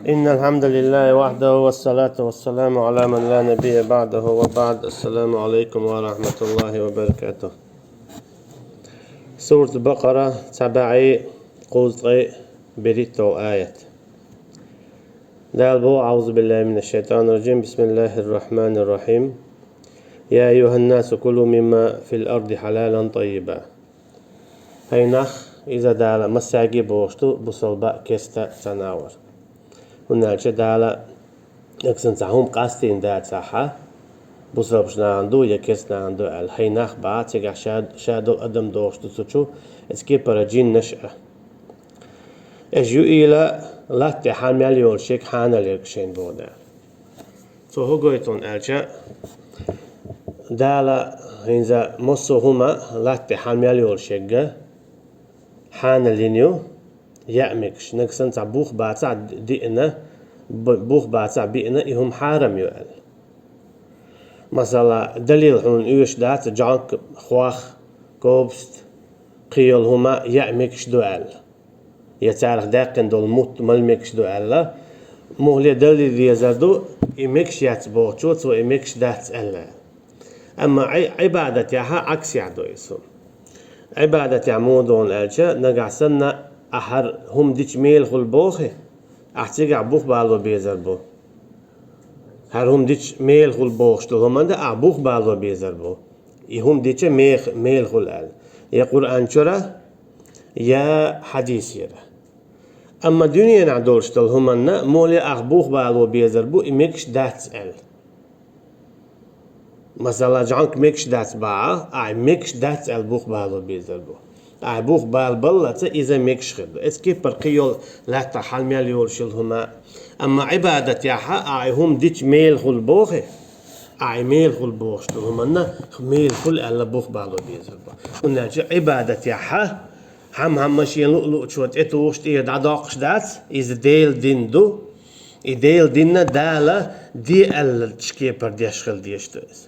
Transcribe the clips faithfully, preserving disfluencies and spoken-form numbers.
إن الحمد لله وحده والصلاة والسلام على من لا نبي بعده وبعد. السلام عليكم ورحمة الله وبركاته. Сурат Бакъара, цхьа бӀе кхузткъе берхӀитталгӀа аят. Дала боху: أعوذ بالله من الشيطان الرجيم. بسم الله الرحمن الرحيم. يا أيها الناس كلوا مما في الأرض حلالا طيبا. ХӀай нах, иза Дала массаьрга а бохуш ду, бусалба а, керста а, цхьана а вар. ХӀунда аьлча Дала, аксанца хӀума къастийна дацахьа, бусалбачу нахана ду я керста нахана ду аьлла, хӀай нах баха, цигахь ша, ша долу адам дохуш ду цу чу, эцу кепара джиннаш а. Аш юийла латта тӀехьа мел йолуш ерг хьанал ерг шайна боху Дала. Цо хӀун гойту аьлча, Дала хӀинца массо а хӀума латта тӀехьа мел йолуш ерг хьанал йина ю, яа мегаш, нагахь санна цхьа бух бацахь диъна, б-, бух бацахь биъна, и хӀума хьарам ю аьлла. Масала, далил хьуна оьшуш дац, джанк, хох, кобаст, кхин йолу хӀума яа мегаш ду аьлла. Я царах даьккхина долу мутт мала мегаш ду аьлла, муххале далил дезар ду, и мегаш яц бохучо, цо и мегаш дац аьлла. Амма Ӏи-, Ӏибадатехьа Ӏаксехь ду иза хӀума. Ӏибадатехь муха ду аьлча, нагахь санна ахьа хӀара хӀума дича мелахула боху, ахь цигахь бух бало безар бу. ХӀара хӀума дича мелахула бохуш долу хӀуманна ахь бух бало безар бу. И хӀума дича мех-, мелахула аьлла. Я Къуръан чуьра, я хьадисера. Амма дуьненахь долуш долу хӀуманна муххале ахь бух бало безар бу, и мегаш дац аьлла. Масала, джанк мегаш дац баха, ахь мегаш дац аьлла бух бало безар бу. Ахь бух бала баллалца иза мегаш хир ду. Эцу кепара кхин йолу лаьттах хьал мел йолуш йолу хӀума. Амма Ӏибадатехьа ахь хӀума дича мелахула боху, ахь мелахула бохуш долу хӀуманна мелахула аьлла бух бало безар бу. ХӀунда аьлча Ӏибадатехьа хьам-хьамма шен луъ-луъчо тӀетухуш, тӀера дӀадоккхуш дац, иза Делан дин ду. И Делан динна Дала де аьллачу кепара деш хила дезаш ду иза.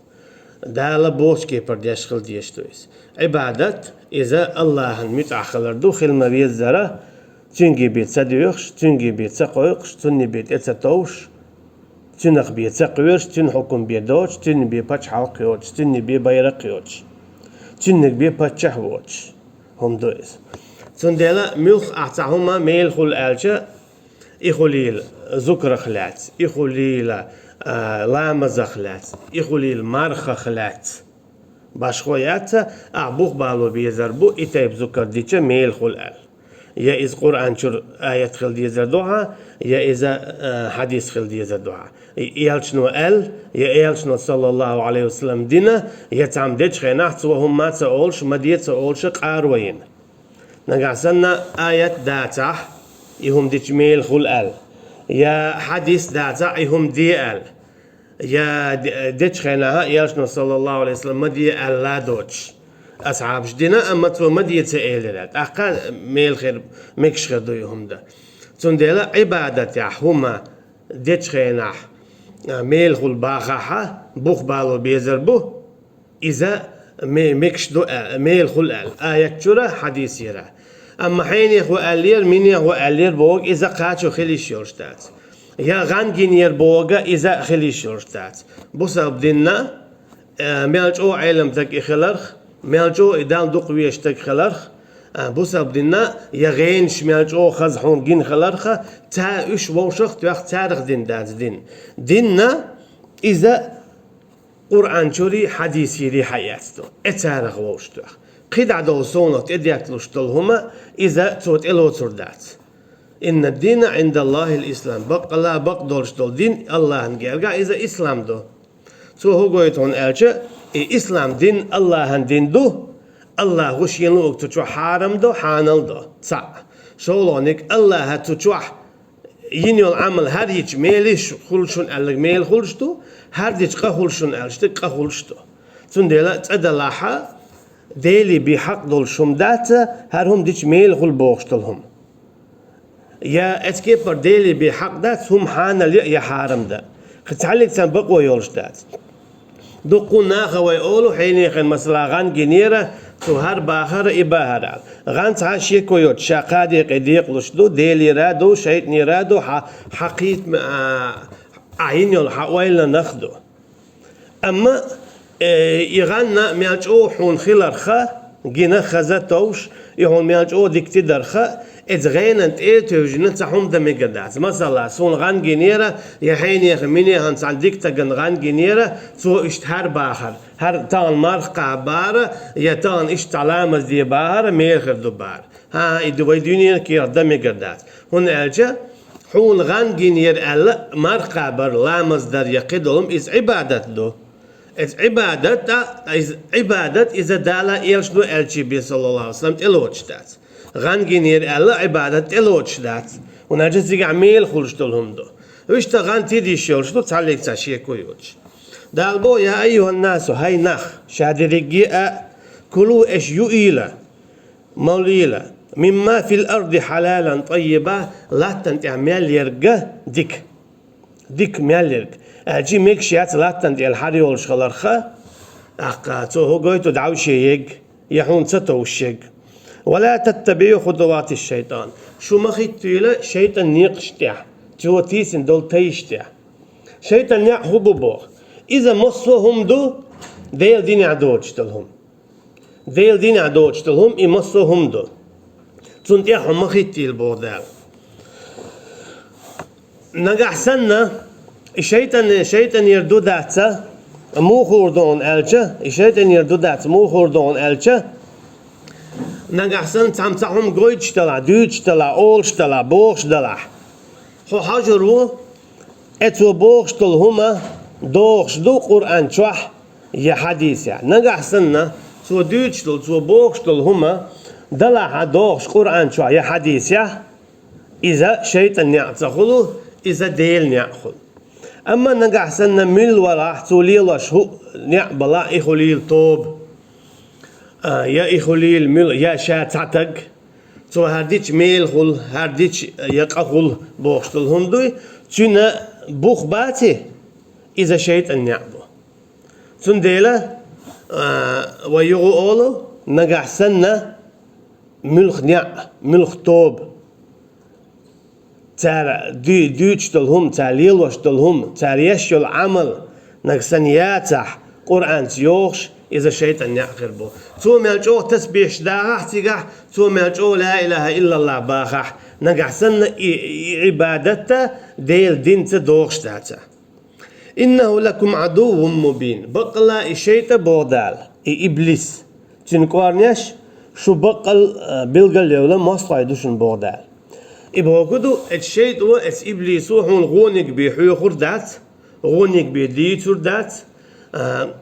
Дала бохучу кепара деш хила дезаш ду иза. Ӏибадат, иза Аллахьан муьтӀахь хилар ду, хила ма-веззара, Цуьнга бен ца доьхуш, Цуьнга бен ца кхойкхуш, Цунна бен тӀе ца товш, Цуьнах бен ца кхоьруш, Цуьнан хьукам бен доцуш, Цуьнан бен пачхьалкх йоцуш, Цуьнан бен байракх йоцуш, Цуьнниг бен паччахь воцуш. ХӀума ду иза. Цундела муьлхха ахь цхьа хӀума мелахула аьлча, и хуьлийла зугарх лаьцна, и хуьлийла, а, ламазах лаьцна, и хуьлийла мархах лаьцна. Башхо яц, ахь бух бало безар бу, и тайпа зугар дича мелахула аьлла. Я иза Къуръан чуьра аят хила дезар ду хьан, я иза, а, хьадис хила дезар ду хьан. И элчано аьлла, я элчано, саллаллаху Ӏалайхи ва саллам, дина, я цхьамма дечу хенахь цо хӀумма ца олуш, ма де ца олуш къаро йина. Нагахь санна аят дацахь, и хӀума дича мелахула аьлла. Я хьадис дацахь, и хӀума де аьлла. Я де-, дечу хенахь элчано, саллаллаху Ӏалайхи ва саллам, ма де аьлла доцуш, асхьабаш дина, амма цо ма де ца элира. ТӀаккха мелахир, мегаш хир ду и хӀума дан. Цундела Ӏибадатехь хӀума дечу хенахь, а, мелахула бахахьа, бух бало безар бу. Иза ме-, мегаш ду а-, мелахула аьлла, аят чуьра, хьадисера. Амма хьенех ву аьллера, минех ву аьллера боху, иза кхачо хила йиш йолуш дац. Я гӀан гинера боху, иза хила йиш йолуш дац. Бусалба динна, э, мел чӀогӀа Ӏеламстаг и хиларх, мел чӀогӀа и Далла дукха везаш стаг хиларх, а, бусалба динна, я гӀенаш мел чӀогӀа хаза хьуна гина хиларха, ца уьш вовшах тоьхна, царах дин дац дин. Динна иза Къуръан чуьрий, хьадисерий хьаэцна ду. Э царах вовшах тоьхна. КхидӀа долу совнах тӀедетталуш долу хӀума, иза цо тӀелоцур дац. «Инна ад-дина Ӏиндаллахил ислам». Баккъала бакъ долуш долу дин Аллахьан гергахь иза ислам ду. Цо хӀун гойту хьуна аьлча, и ислам дин Аллахьан дин ду. Аллахьа шена луург цу чохь хьарам до, хьанал до. Цхьаъ. ШолгӀаниг, Аллахьа цу чохь йина йолу Ӏамал хӀара йича мелаш хуьлу шуна аьлларг мела хуьлуш ду, хӀара дича къа хуьлу шуна аьлларг къа хуьлуш ду. Цундела цӀа далахьа, Деле бен хьакъ долуш хӀума дац, хӀара хӀума дича мела хуьлу бохуш долу хӀума. Я эцу кепара Деле бен хьакъ дац, хӀума хьанал я, я хьарам дан. Кхин цхьаьллиг цхьана бакъо йолуш дац. Дуккха наха вай олу, хьенехана, масала, гӀан гинера, Цо хӀара бахар и бахар аьлла. ГӀан цхьа а шеко йоцуш, ша кхаде къе декъалуш ду, Делера ду, шайтӀанера ду, хьа, хьа кхетам, а, Ӏа йина йолу хьан ойланах ду. Амма, э, и гӀан мел чӀогӀа хьуна хиларх, гина хаза товш, и хьуна мел чӀогӀа дика тидарх, иза гӀенан тӀе а тевжина цхьа хӀума дан мегар дац. Масала, суна гӀан гинера, я хьенехан, минехан цхьана дика стагана гӀан гинера, цо иштта хӀара бахар, хӀара тахана марха кхаба бахар, я тахана иштта цхьа ламаз де бахар, мела хир ду бахар. ХӀан, и ду вай дуьненан кехат дан мегар дац. ХӀунда аьлча, хьуна гӀан гинера аьлла, марха кхабар, ламаз дар я кхидолу хӀума, иза Ӏибадат ду. Иза Ӏибадат, а, иза Ӏибадат, иза Дала элчано аьллачу бен, саллаллаху алейхи ва саллям, тӀелоцуш дац. ГӀан гинера аьлла, Ӏибадат тӀелоцуш дац. ХӀунда аьлча цигахь мела хуьлуш долу хӀума ду. Вуьшта гӀан тида йиш йолуш ду, цхьаллиг цхьа шеко йоцуш. Дала боху: «Я айюханнасу, хӀай нах, ша дерриге а, кулу, аша юийла, молийла, мимма фил арди хьалалан таййиба, латтана тӀехь мел ерг дика». Дика мел ерг. Аьлчи мегаш яц латтана тӀехь хьара йолуш хиларх, тӀаккха цо хӀун гойту, дӀовше ерг, я хьуна ца товш ерг. Ва ла таттабиъу хутуватиш шайтан. Шу ма хӀиттийла шайтӀан некъаш тӀехь, цо тийсина долу тайш тӀехь. ШайтӀан некъ хӀун бу боху? Иза массо а хӀума ду, Делан динехь доцуш долу хӀума. Делан динехь доцуш долу хӀума и массо а хӀума ду. Цунна тӀехь хьо ма хӀиттийла, боху Дала. Нагахь санна, и шайтӀан, шайтӀанера ду дац, муха хуур ду хьуна аьлча, и шайтӀанера ду дац, муха хуур ду хьуна аьлча, нагахь санна, цхьамма цхьа хӀума гойтуш делахь, дуьйцуш делахь, олуш делахь, бохуш делахь, хьо хьожур ву, э, цо бохуш долу хӀума догӀуш ду Къуръан чохь я хьадисехь. Нагахь санна, цо дуьйцуш долу, цо бохуш долу хӀума далахь а догӀуш Къуръан чохь я хьадисехь, иза шайтӀан некъ ца хуьлу, иза Делан некъ хуьлу. Амма нагахь санна муьлхха валахь, цо лелош хӀуъа некъ балахь, и хуьлийла тоба, а, я и хуьлийла муьлхха, я ша цхьа таг, цо хӀара дича мела хуьлу, хӀара дича я къа хуьлу бохуш долу хӀума дуй, цуьнан бух баций, иза шайтӀан некъ бу. Цундела, а, вай юха олу, нагахь санна муьлхха некъ, муьлхха тоба, цара дуй-, дуьйцуш долу хӀума, цара лелош долу хӀума, цара еш йолу Ӏамал, нагахь санна яцахь, Къуръанца йогӀуш, иза шайтӀан некъ хир бу. Цо мел чӀогӀа тасбихьаш дахахь цигахь, цо мел чӀогӀа ла илаха иллаллах бахахь, нагахь санна и, и Ӏибадат а Делан динца догӀуш дацахь. «Иннаху лакум адуввун мубин». Баккъалла и шайтӀа, боху Дала, и иблис, цуьнан кӀорнеш шу баккъал, а, билгал евла мостагӀий ду шуна, боху Дала. И боху ду, эцу шайтӀо, эцу иблисо хьуна гӀониг бен хьоьхур дац, гӀониг бен дийцур дац, а,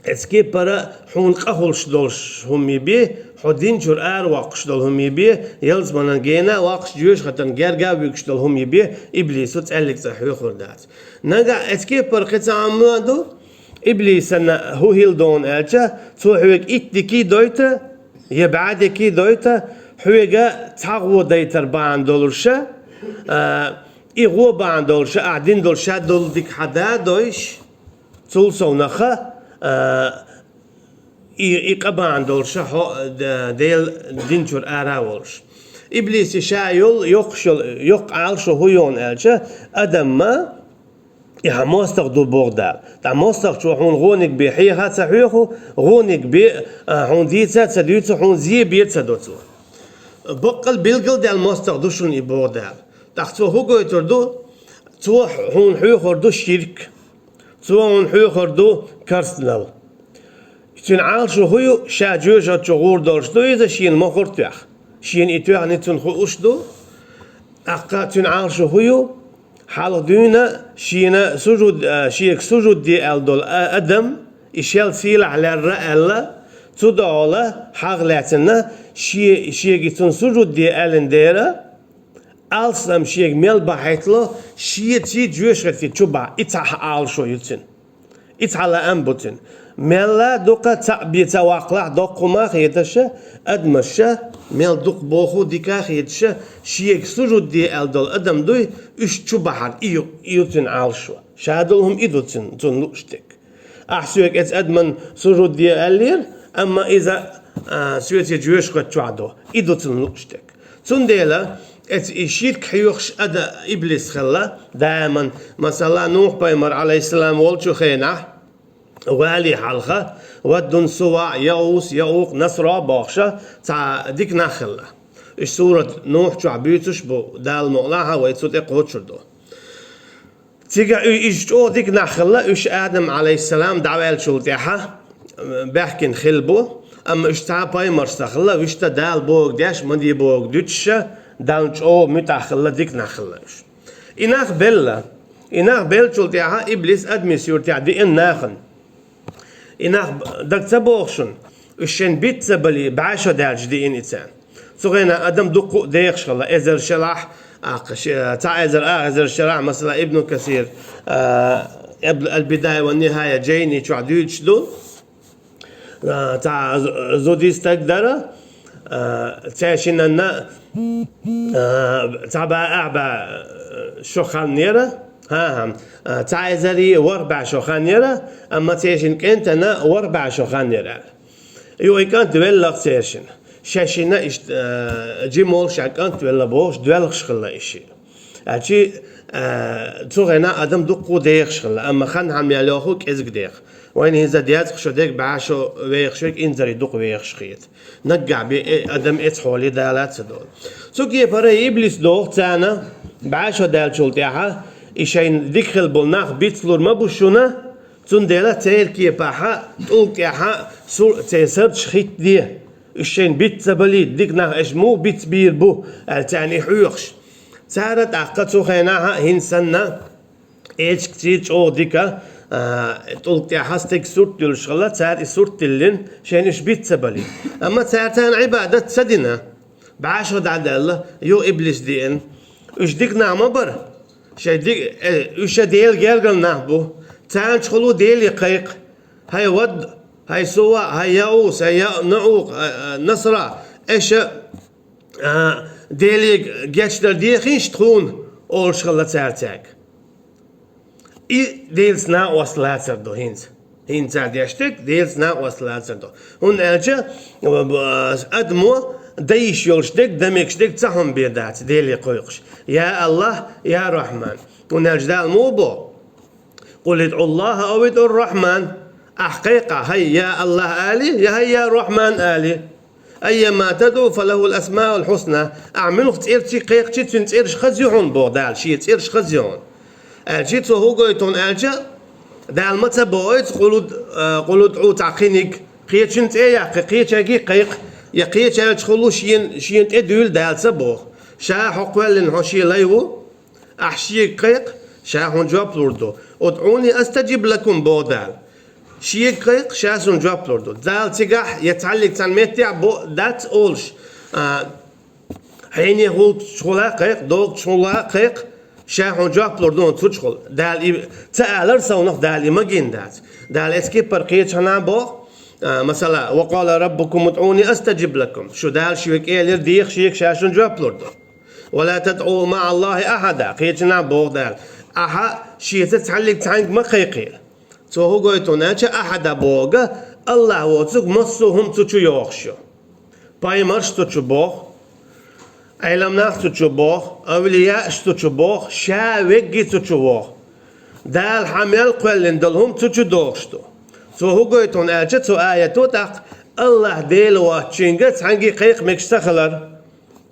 эцу кепара хьуна къа хуьлуш долуш хӀума бен, хьо дин чуьра ара воккхуш долу хӀума бен, ялсаманан гена воккхуш, жоьжахатан герга а вуьгуш долу хӀума бен, иблисо цӀаьллиг цӀа хьоьхур дац. Нагахь эцу кепара кхин цхьа хӀума ду, иблисана хӀун хила ду хьуна аьлча, цо хьоьга итт дика а дойта, я бӀе дика а дойта, хьоьга цхьа гӀо дайтар бахьана долуш, а, и гӀо бахьана долуш, ахь дина долуш ша долу дика хьан да а дойш, цул совнаха, а, и, и къа бахьана долуш хьо, а, Делан дин чуьра ара а волуш. Иблисе ша йолу, йоккхуш йолу, йоккха Ӏалашо хӀун ю хьуна аьлча, адаман и хьан мостагӀа ду, боху Дала. Ткъа мостагӀчо хьуна гӀониг бен хьеха а ца хьоьху, гӀониг бен, а, хьуна дийца а ца дуьйцу, хьуна зе бен а ца до цо. Баккъал билгал а даьлла мостагӀа ду шуна и, боху Дала. ТӀаккха цо хӀун гойтур ду? Цо хьуна хьоьхур ду ширк. Цо хьуна хьоьхур ду керстанал. Цуьнан Ӏалашо хӀун ю, ша жоьжахати чу гӀур долуш ду иза, шена мохур а тоьхна. Шена и тоьхна цунна хууш ду. ТӀаккха цуьнан Ӏалашо хӀун ю? Хьалха дуьйна шена сужуд, а, шега сужуд де аьлла долу а-, адам, и шел сийлахь лерра аьлла, цу догӀула хьагӀ лаьцна, ше-, шега цунна сужуд де аьллина дера, алсам шега мел бахьийтало, шеца жоьжахати чу бахь, и цхьа Ӏалашо ю цуьнан. И цхьа лаам бу цуьнан. Мелла дукха цхьаъ бен ца ваккхалахь, доккха хӀума а хеташ, адамаша, мел дукха боху дика а хеташ, шега сужуд де аьлла долу адам дуй, уьш чу бахьар, и ю, и ю цуьнан Ӏалашо. Ша долу хӀума и ду цуьнан, цунна лууш дерг. Ахь соьга эцу адаман сужуд де аьллера, амма иза а, соьца жоьжахати чохь ду. И ду цунна лууш дерг. Цундела эца и ширк хьоьхуш ада иблис хилла даиман, масала, Нухь пайхамар, алейхиссалам, волчу хенахь, вале хьалха, Ваддун, Суваъ, Яус, Яукъ, Насра бохуша цхьа дика нах хилла. Уьш сурат Нухь чохь буьйцуш бу, Дала мукъ лахь, вай цу тӀе кхочур ду. Цигахь уьш чӀогӀа дика нах хилла, уьш Адам, алейхиссалам, дӀаваьллачул тӀаьхьа, э, баьхкина хилла бу, амма уьш цхьа а пайхамарш ца хилла, вуьшта Дала бохург деш, ма де бохург дуьтуша, Далла чӀогӀа муьтӀахь хилла, дика нах хилла уьш. И нах белла. И нах беллачул тӀаьхьа иблис адамийн суьртехь диъна нахана. И нах даг ца боху шуна, уьш шайн биц ца бале, бӀе шо даьлча диъна и царна. Цу хенахь адам дуккха а дехаш хилла, эзар шарахь, а, ш-, цхьа эзар, а, эзар шарахь, масала, Ибн Касир, а, Ибн Аль-Бидай ва Нихая, Джайни чохь дуьйцуш ду. А, цхьа з-, зуди стаг дара, а, цаьшинанна, а, цхьа бӀе, а, бӀе шо ханнера, хӀан-хӀа, а, цхьа эзари ворхӀ бӀе шо ханнера, амма цаьшин кӀентана ворхӀ бӀе шо ханнера. Юха и кӀант веллакх цершина. Шаьшшина иштта, а, жима волуш а кӀант велла бохуш, доьлхуш хилла и шиъ. Аьлчи, а, цу хенахь адам дуккха а дехаш хилла, амма хан хьан мел йоху кӀезиг деха. Вайна хӀинца дезткъа шо дерг, бӀе шо вехаш верг инзаре дукха вехаш хета. Наггахь бен э, адам эцхьоле Дала ца долу. Цу кепара иблис доху царна, бӀе шо даьллачул тӀаьхьа, и шайна дика хилла болу нах бицлур ма бу шуна, цундела церан кепахьа, тӀулга тӀехьа сур-, церан сурташ хӀиттаде. Уьш шайна биц ца балийта, дика нах, аша муха биц бийр бу, аьлла царна и хьоьхуш. Цара тӀаккха цу хенахьа хӀинца санна, эчигций чӀогӀа дика, а, тӀулга тӀехьа стеган сурт дуьллуш хилла, цара и сурт диллина, шайна уьш биц ца балийта. Амма цара царна Ӏибадат ца дина. БӀе шо дӀадаьлла, юха иблис диъна. Уьш дика нах ма бара. Шайн ди-, э, уьш шайн Делан гергара нах бу. Царна чухула Деле кхайкха. ХӀай Вад, хӀай Сува, хӀай Яус, хӀай Я-, Наукъ, хӀай, а, Насра, аша, а, Деле гечдар дехийша тхуна, олуш хилла цара цаьрга. И Делаца накъост лацар ду хӀинца. ХӀинца деш дерг Делаца накъост лацар ду. ХӀунда аьлча, а, адамо дан йиш йолуш дерг, дан мегаш дерг цхьа хӀума бен дац, Деле кхойкхуш. Я Аллах, я Рахьман. ХӀунда аьлча Дала муха боху: «Къул идӀу Аллаха ав идӀу Рахьман». Ахь кхайкха, хӀай я Аллах али, я хӀай я Рахьман али. «Айяма тадъу фалахул асмаул хьусна». Ахь муьлха цӀерца кхайкхачи, цуьнан цӀераш хаза ю хьуна боху Дала, шен цӀераш хаза ю хьуна. Аьлчи цо хӀун гойту хьуна аьлча, Дала ма ца бохуьйту, къулуд-, а, къулудъу цхьа кхиниг, кхечун цӀе а яккхий, кхечаьрга а кхайкха, я кхечаьрчухула шен, шена тӀе дуьйла Дала ца боху. Ша хьо кхоьллина хьо шен лай ву, ахь шега кхайкха, ша хьуна жоп лур ду. «УдӀуни астаджиб лакум», боху Дала. Шега кхайкха, ша шуна жоп лур ду. Дала цигахь я цхьаллиг цхьана меттехь бо дац олуш, а, хьенехула чухула кхайкха, догучухула кхайкха, ша хьуна жоп лур ду хьуна цу чухула. Дала и ца алар совнах, Дала и магийна дац. Дала эцу кеппара кхечу хьанна боху, а, масала: «Ва къала раббукум удӀуни астаджиб лакум». Шу Дала шега элира, деха шега, ша шуна жоп лур ду. «Ва ла тадъу маӀа Аллахи ахьада», кхечанхьа боху Дала. Ахьа шеца цхьаллиг цхьаьнга ма кхайкхийла. Цо хӀун гойту хьуна аьлча, ахьада бохург, Аллах воцург массо а хӀума цу чу йохуш ю. Пайхамарш цу чу боху, Ӏеламнах цу чу боху, авлияаш цу чу боху, ша вегги цу чу воху. Дала хьан мел кхоьллина долу хӀума цу чу дохуш ду. Цо хӀун гойту хьуна аьлча, цу аято тӀаккха Аллах Дела воцчуьнга цхьаьнга кхайкха мегаш ца хилар.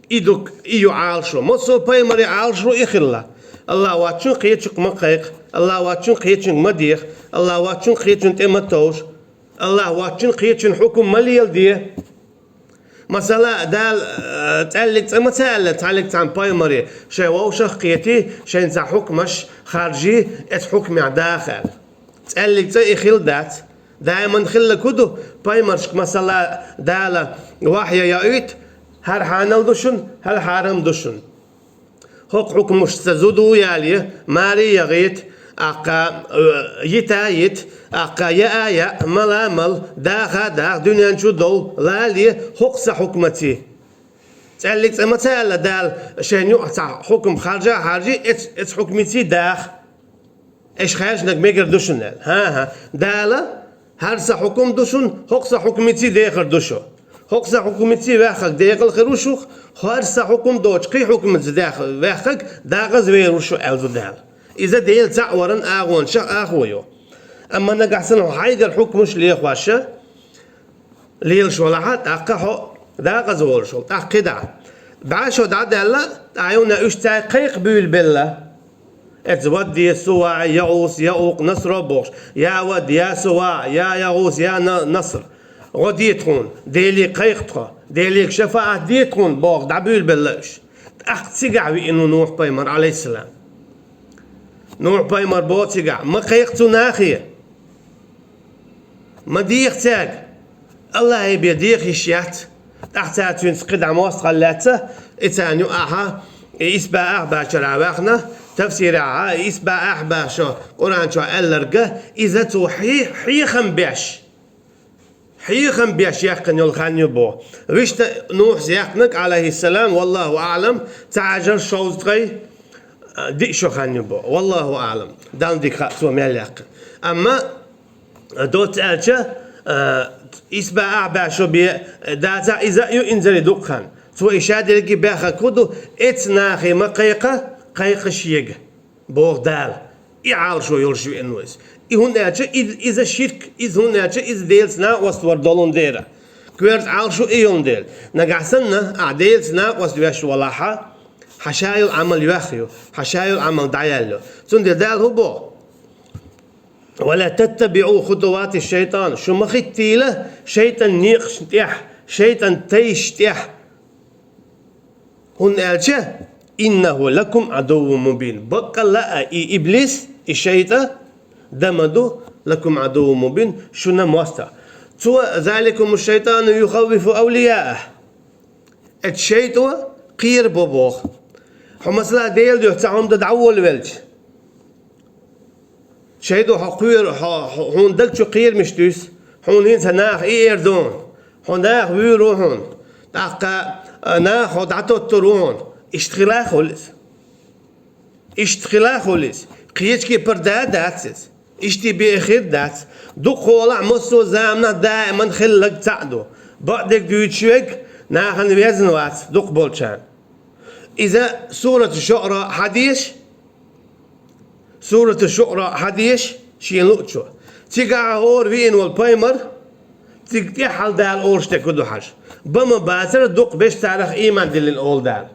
И ду, и ю Ӏалашо. Массо а пайхамарийн Ӏалашо и хилла. Аллах воцчун кхечуьнга ма кхайкха, Аллах воцчун кхечуьнга ма деха, Аллах воцчун кхечун тӀе ма товша, Аллах воцчун кхечун хьукум ма леладе. Масала, Дала, э, цӀаьллиг цӀа ма ца аьлла цхьаллиг цхьана пайхамаре, шайн вовшах а кхетий, шайна цхьа хьукмаш харжий, эцу хьукмехь даха аьлла. ЦӀаьллиг цӀа и хилла дац. Даиман хилларг хӀун ду, пайхамаршка, масала, Дала вахья яуьйту, хӀара хьанал ду шуна, хӀара хьарам ду шуна. ХӀокху хьукмашца зуда ялае, маре яхийта, аккха, э, йита йита, аккха, яа яа, мала мала, даха даха, дуьнен чу дов лалае, хӀокху сан хьукмаций. ЦӀаьллиг цӀа ма ца аьлла Дала, шайна юкъахь цхьа хьукм харжа а харжий, эц-, эцу хьукмаций даха. Аша хаьржинарг мегар ду шуна аьлла. ХӀан-хӀа, Дала, хӀара сан хьукум ду шуна, хӀокху сан хьукмаций дехар ду шу. ХӀокху сан хьукмаца ваьхнарг декъала хир ву шух, хӀара сан хьукам доцуш кхин хьукмаца ваьхнарг декъаза вер ву шу, аьлла ду Дала. Иза Дела цхьаъ варан агӀонашах ахо ю. Амма нагахь санна хьо хьайгара хьукмаш лехош лелаш валахь, тӀаккха хьо декъаза волуш волу, тӀаккха кхидӀа. БӀе шо дӀадаьлла, тӀаккха юна уьш цаьрга кхайкха буьйлабелла. Эцу Вадд, Суваъ, ЯгӀус, ЯгӀукъ, Наср бохуш. Я Вадд, я Суваъ, я ЯгӀус, я На-, Наср. ГӀо де тхуна, Деле кхайкха тхо, Деле шафаӀат де тхуна бохуш дӀабуьйлабелла уьш. ТӀаккха цигахь веана ву Нухь-пайхамар, Ӏалайхиссалам. Нухь-пайхамар боху цигахь: «Ма кхайкха цу нахе! Ма деха цаьрга! Аллахье бен деха йиш яц!» ТӀаккха цара цуьнца кхидӀа мостагӀалла лаьцна, и царна юкъахь, и исс бӀе ах бӀе шарахь ваьхна, тафсирехь, и исс бӀе ах бӀе шо Къуръан чохь аьлларг, иза цо хье-, хьехам беш, хьехам беш яьккхина йолу хан ю боху. Вуьшта Нухьас яьккхинарг, Ӏалайхиссалам, валлаху аӀлам, цхьа эзар шовзткъе диъ шо хан ю боху. Валлаху аӀлам. Далла дика хаьа, цо мел яьккхина. Амма доцца аьлча, а, исс бӀе ах бӀе шо бен дацахь, иза а ю инзаре дукха хан. Цо и шадерриге баьхнарг хӀун ду, эцу нахе ма кхайкха, кхайкха шега, боху Дала. И Ӏалашо йолуш веана ву иза. И хӀунда аьлча и-, иза ширк, иза хӀунда аьлча иза Делаца накъост вар долун дера. Коьрта Ӏалашо и йолун дела. Нагахь санна, ахь Делаца накъост веш валахь, хьан ша йолу Ӏамал йоьхна ю, хьан ша йолу Ӏамал дӀаяьлла ю. Цундела Дала хӀун боху? «Ва ла таттабиӀу хутуватиш-шайтӀан», шу ма хӀиттийла шайтӀан некъашна тӀехь, шайтӀан тайшна тӀехь. ХӀунда аьлча: «ИннахӀу лакум Ӏадуввун мубин». Баккъалла а и иблис, и шайтӀа, дама ду, «лакум Ӏадуввун мубин», шуна мостагӀа. Цо: «Заликуму шайтӀану юхаввифу авлияахӀ». Эцу шайтӀо кхера бо боху. Хьо, масала, Делан дуьхьа цхьа хӀума дан дӀаволавелча, шайтӀо хьо кхоьру, хьо, хьо, хьуна даг чу кхерамаш дуьсу, хьуна хӀинца наха и эр ду хьуна, хьо наха вуьйр ву хьуна, тӀаккха, а, наха хьо дӀатоттур ву хьуна. Иштта хила а хуьлу иза. Иштта хила а хуьлу иза. Кхечу кепара да а дац иза. Иштта бен хир дац. Дукхахьолахь массо а заманахь даиман хилларг цхьаъ ду. Бакъдерг дуьйцуш верг нахана везна вац дукхахболчарна. Иза Сурату Шуъара хьадеша, Сурату Шуъара хьадеша шена луъучо. Цигахь хӀора веана волу пайхамар, цига тӀаьххьара Дала олуш дерг хӀун ду хьажа. Бан ма бацара дукхахберш царах ийман диллина, олу Дала.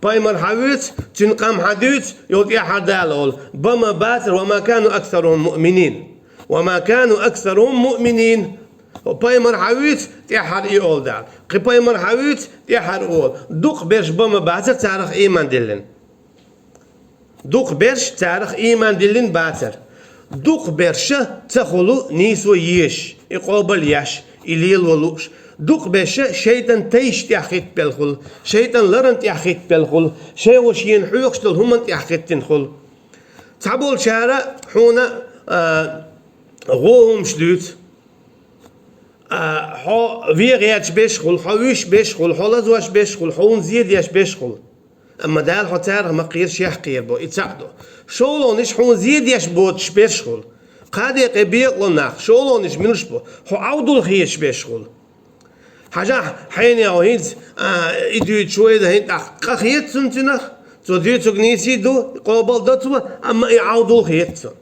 Пайхамар хьавуьйцу, цуьнан къам хьадуьйцу, йолу тӀаьххьара Дала олу. Бан ма бацара: «Ва ма кану аксарухум муъминин». «Ва ма кану аксарухум муъминин». Пайхамар хьавуьйцу, тӀаьххьара и олу Дала. Кхин пайхамар хьавуьйцу, тӀаьххьара олу. Дукхахберш бан ма бацара царах ийман диллина. Дукхахберш царах ийман диллина бацара. Дукхахберша ца хуьлу нийсо езаш, и къобал еш, и лело лууш. Дукхахберша шайтӀан тайшна тӀехь хӀиттабелла хуьлу, шайтӀан ларан тӀехь хӀиттабелла хуьлу, шайн ву шена хьоьхуш долу хӀуманна тӀехь хӀиттина хуьлу. Цхьаболчара хьуна, а, гӀо хӀумаш дуьйцу. А, хьо вен гӀерташ берш хуьлу, хьо вуьйш берш хуьлу, хьо лазош берш хуьлу, хьо хӀунна зен деш берш хуьлу. Амма Дала хьо царах ма кхера, шех кхера бо, и цхьаъ ду. ШолгӀанаш хьуна зен деш боцуш берш хуьлу. Кхаа декъе бекъало нах, шолгӀанаш муьлш бу, хьо Ӏовдал хеташ берш хуьлу. Хьажахь, хьенех хӀинца, а, и дуьйцуш вайна хӀинца тӀаккха къа хета цунна цуьнах, цо дуьйцург нийса ду, къобал до цо, амма и Ӏовдал хета цунна.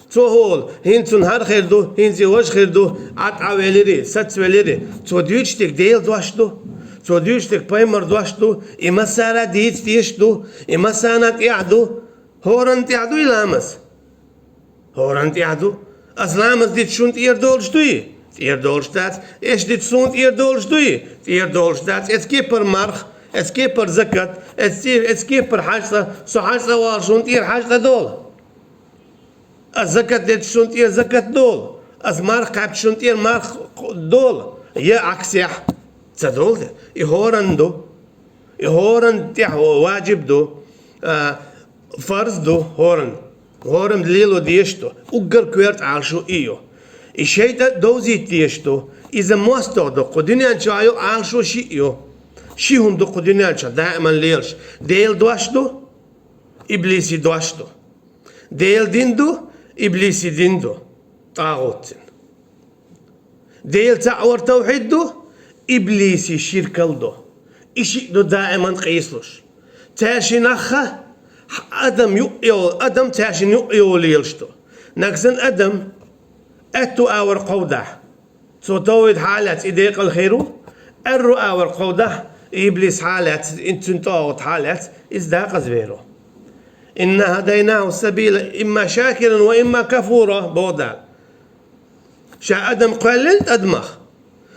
Цо хӀола, хӀинца цунна хӀара хир ду, хӀинца и важа хир ду, Ӏад Ӏа велири, саца велири. Цо дуьйцуш дерг Делан дош ду. Цо дуьйцуш дерг пайхамар дош ду. И массара а дийца дезаш ду. И массарна а тӀехь ду. ХӀоранна тӀехь ду и ламаз? ХӀоранна тӀехь ду. Ас ламаз дитча шуна тӀера долуш дуй? ТӀера долуш дац. Аш дитча суна тӀера долуш дуй? ТӀера долуш дац. Эцу кепара марха, эцу кепара закат, эцу, эцу кепара хьаьж цӀа, со хьаьж цӀа валахь, шуна тӀера хьаьж цӀа долу. Ас закат детташ шуна тӀера закат долу. Ас марха кхаьбча шуна тӀера марха долу. Я Ӏаксехь ца долу де. И хӀоранна ду. И хӀоранна тӀехь важиб ду. А, фарз ду хӀоранна. ХӀоранна лело дезаш ду. Уггар коьрта Ӏалашо и ю. И шайтӀа а довзийта дезаш ду. Иза мостагӀа ду. Кху дуьнен чохь йолу Ӏалашо шиъ ю. Ши хӀума ду кху дуьнен чохь даиман лелаш. Делан дош ду, иблиси дош ду. Делан дин ду, иблиси дин ду, тӀагӀутцин. Дела цхьаъ вар тавхьид ду, Иблиси ширкал ду. И шиъ ду даиман къийсалуш. Цаьршинахха адам юкъ йо-, адам цаьршин юкъ йолаелаш ду. Нагахь санна адам аьтту агӀор кховдахь, цо товхьид хьалаьцна и декъал хир ву, аьрру агӀор кховдахь, иблис хьалаьцна, цуьнан тӀагӀут хьалаьцна, иза декъаза вер ву. «Инна хӀадайнаху ссабила имма шакиран ва имма кафура», боху Дала. Ша адам кхоьллина адамах.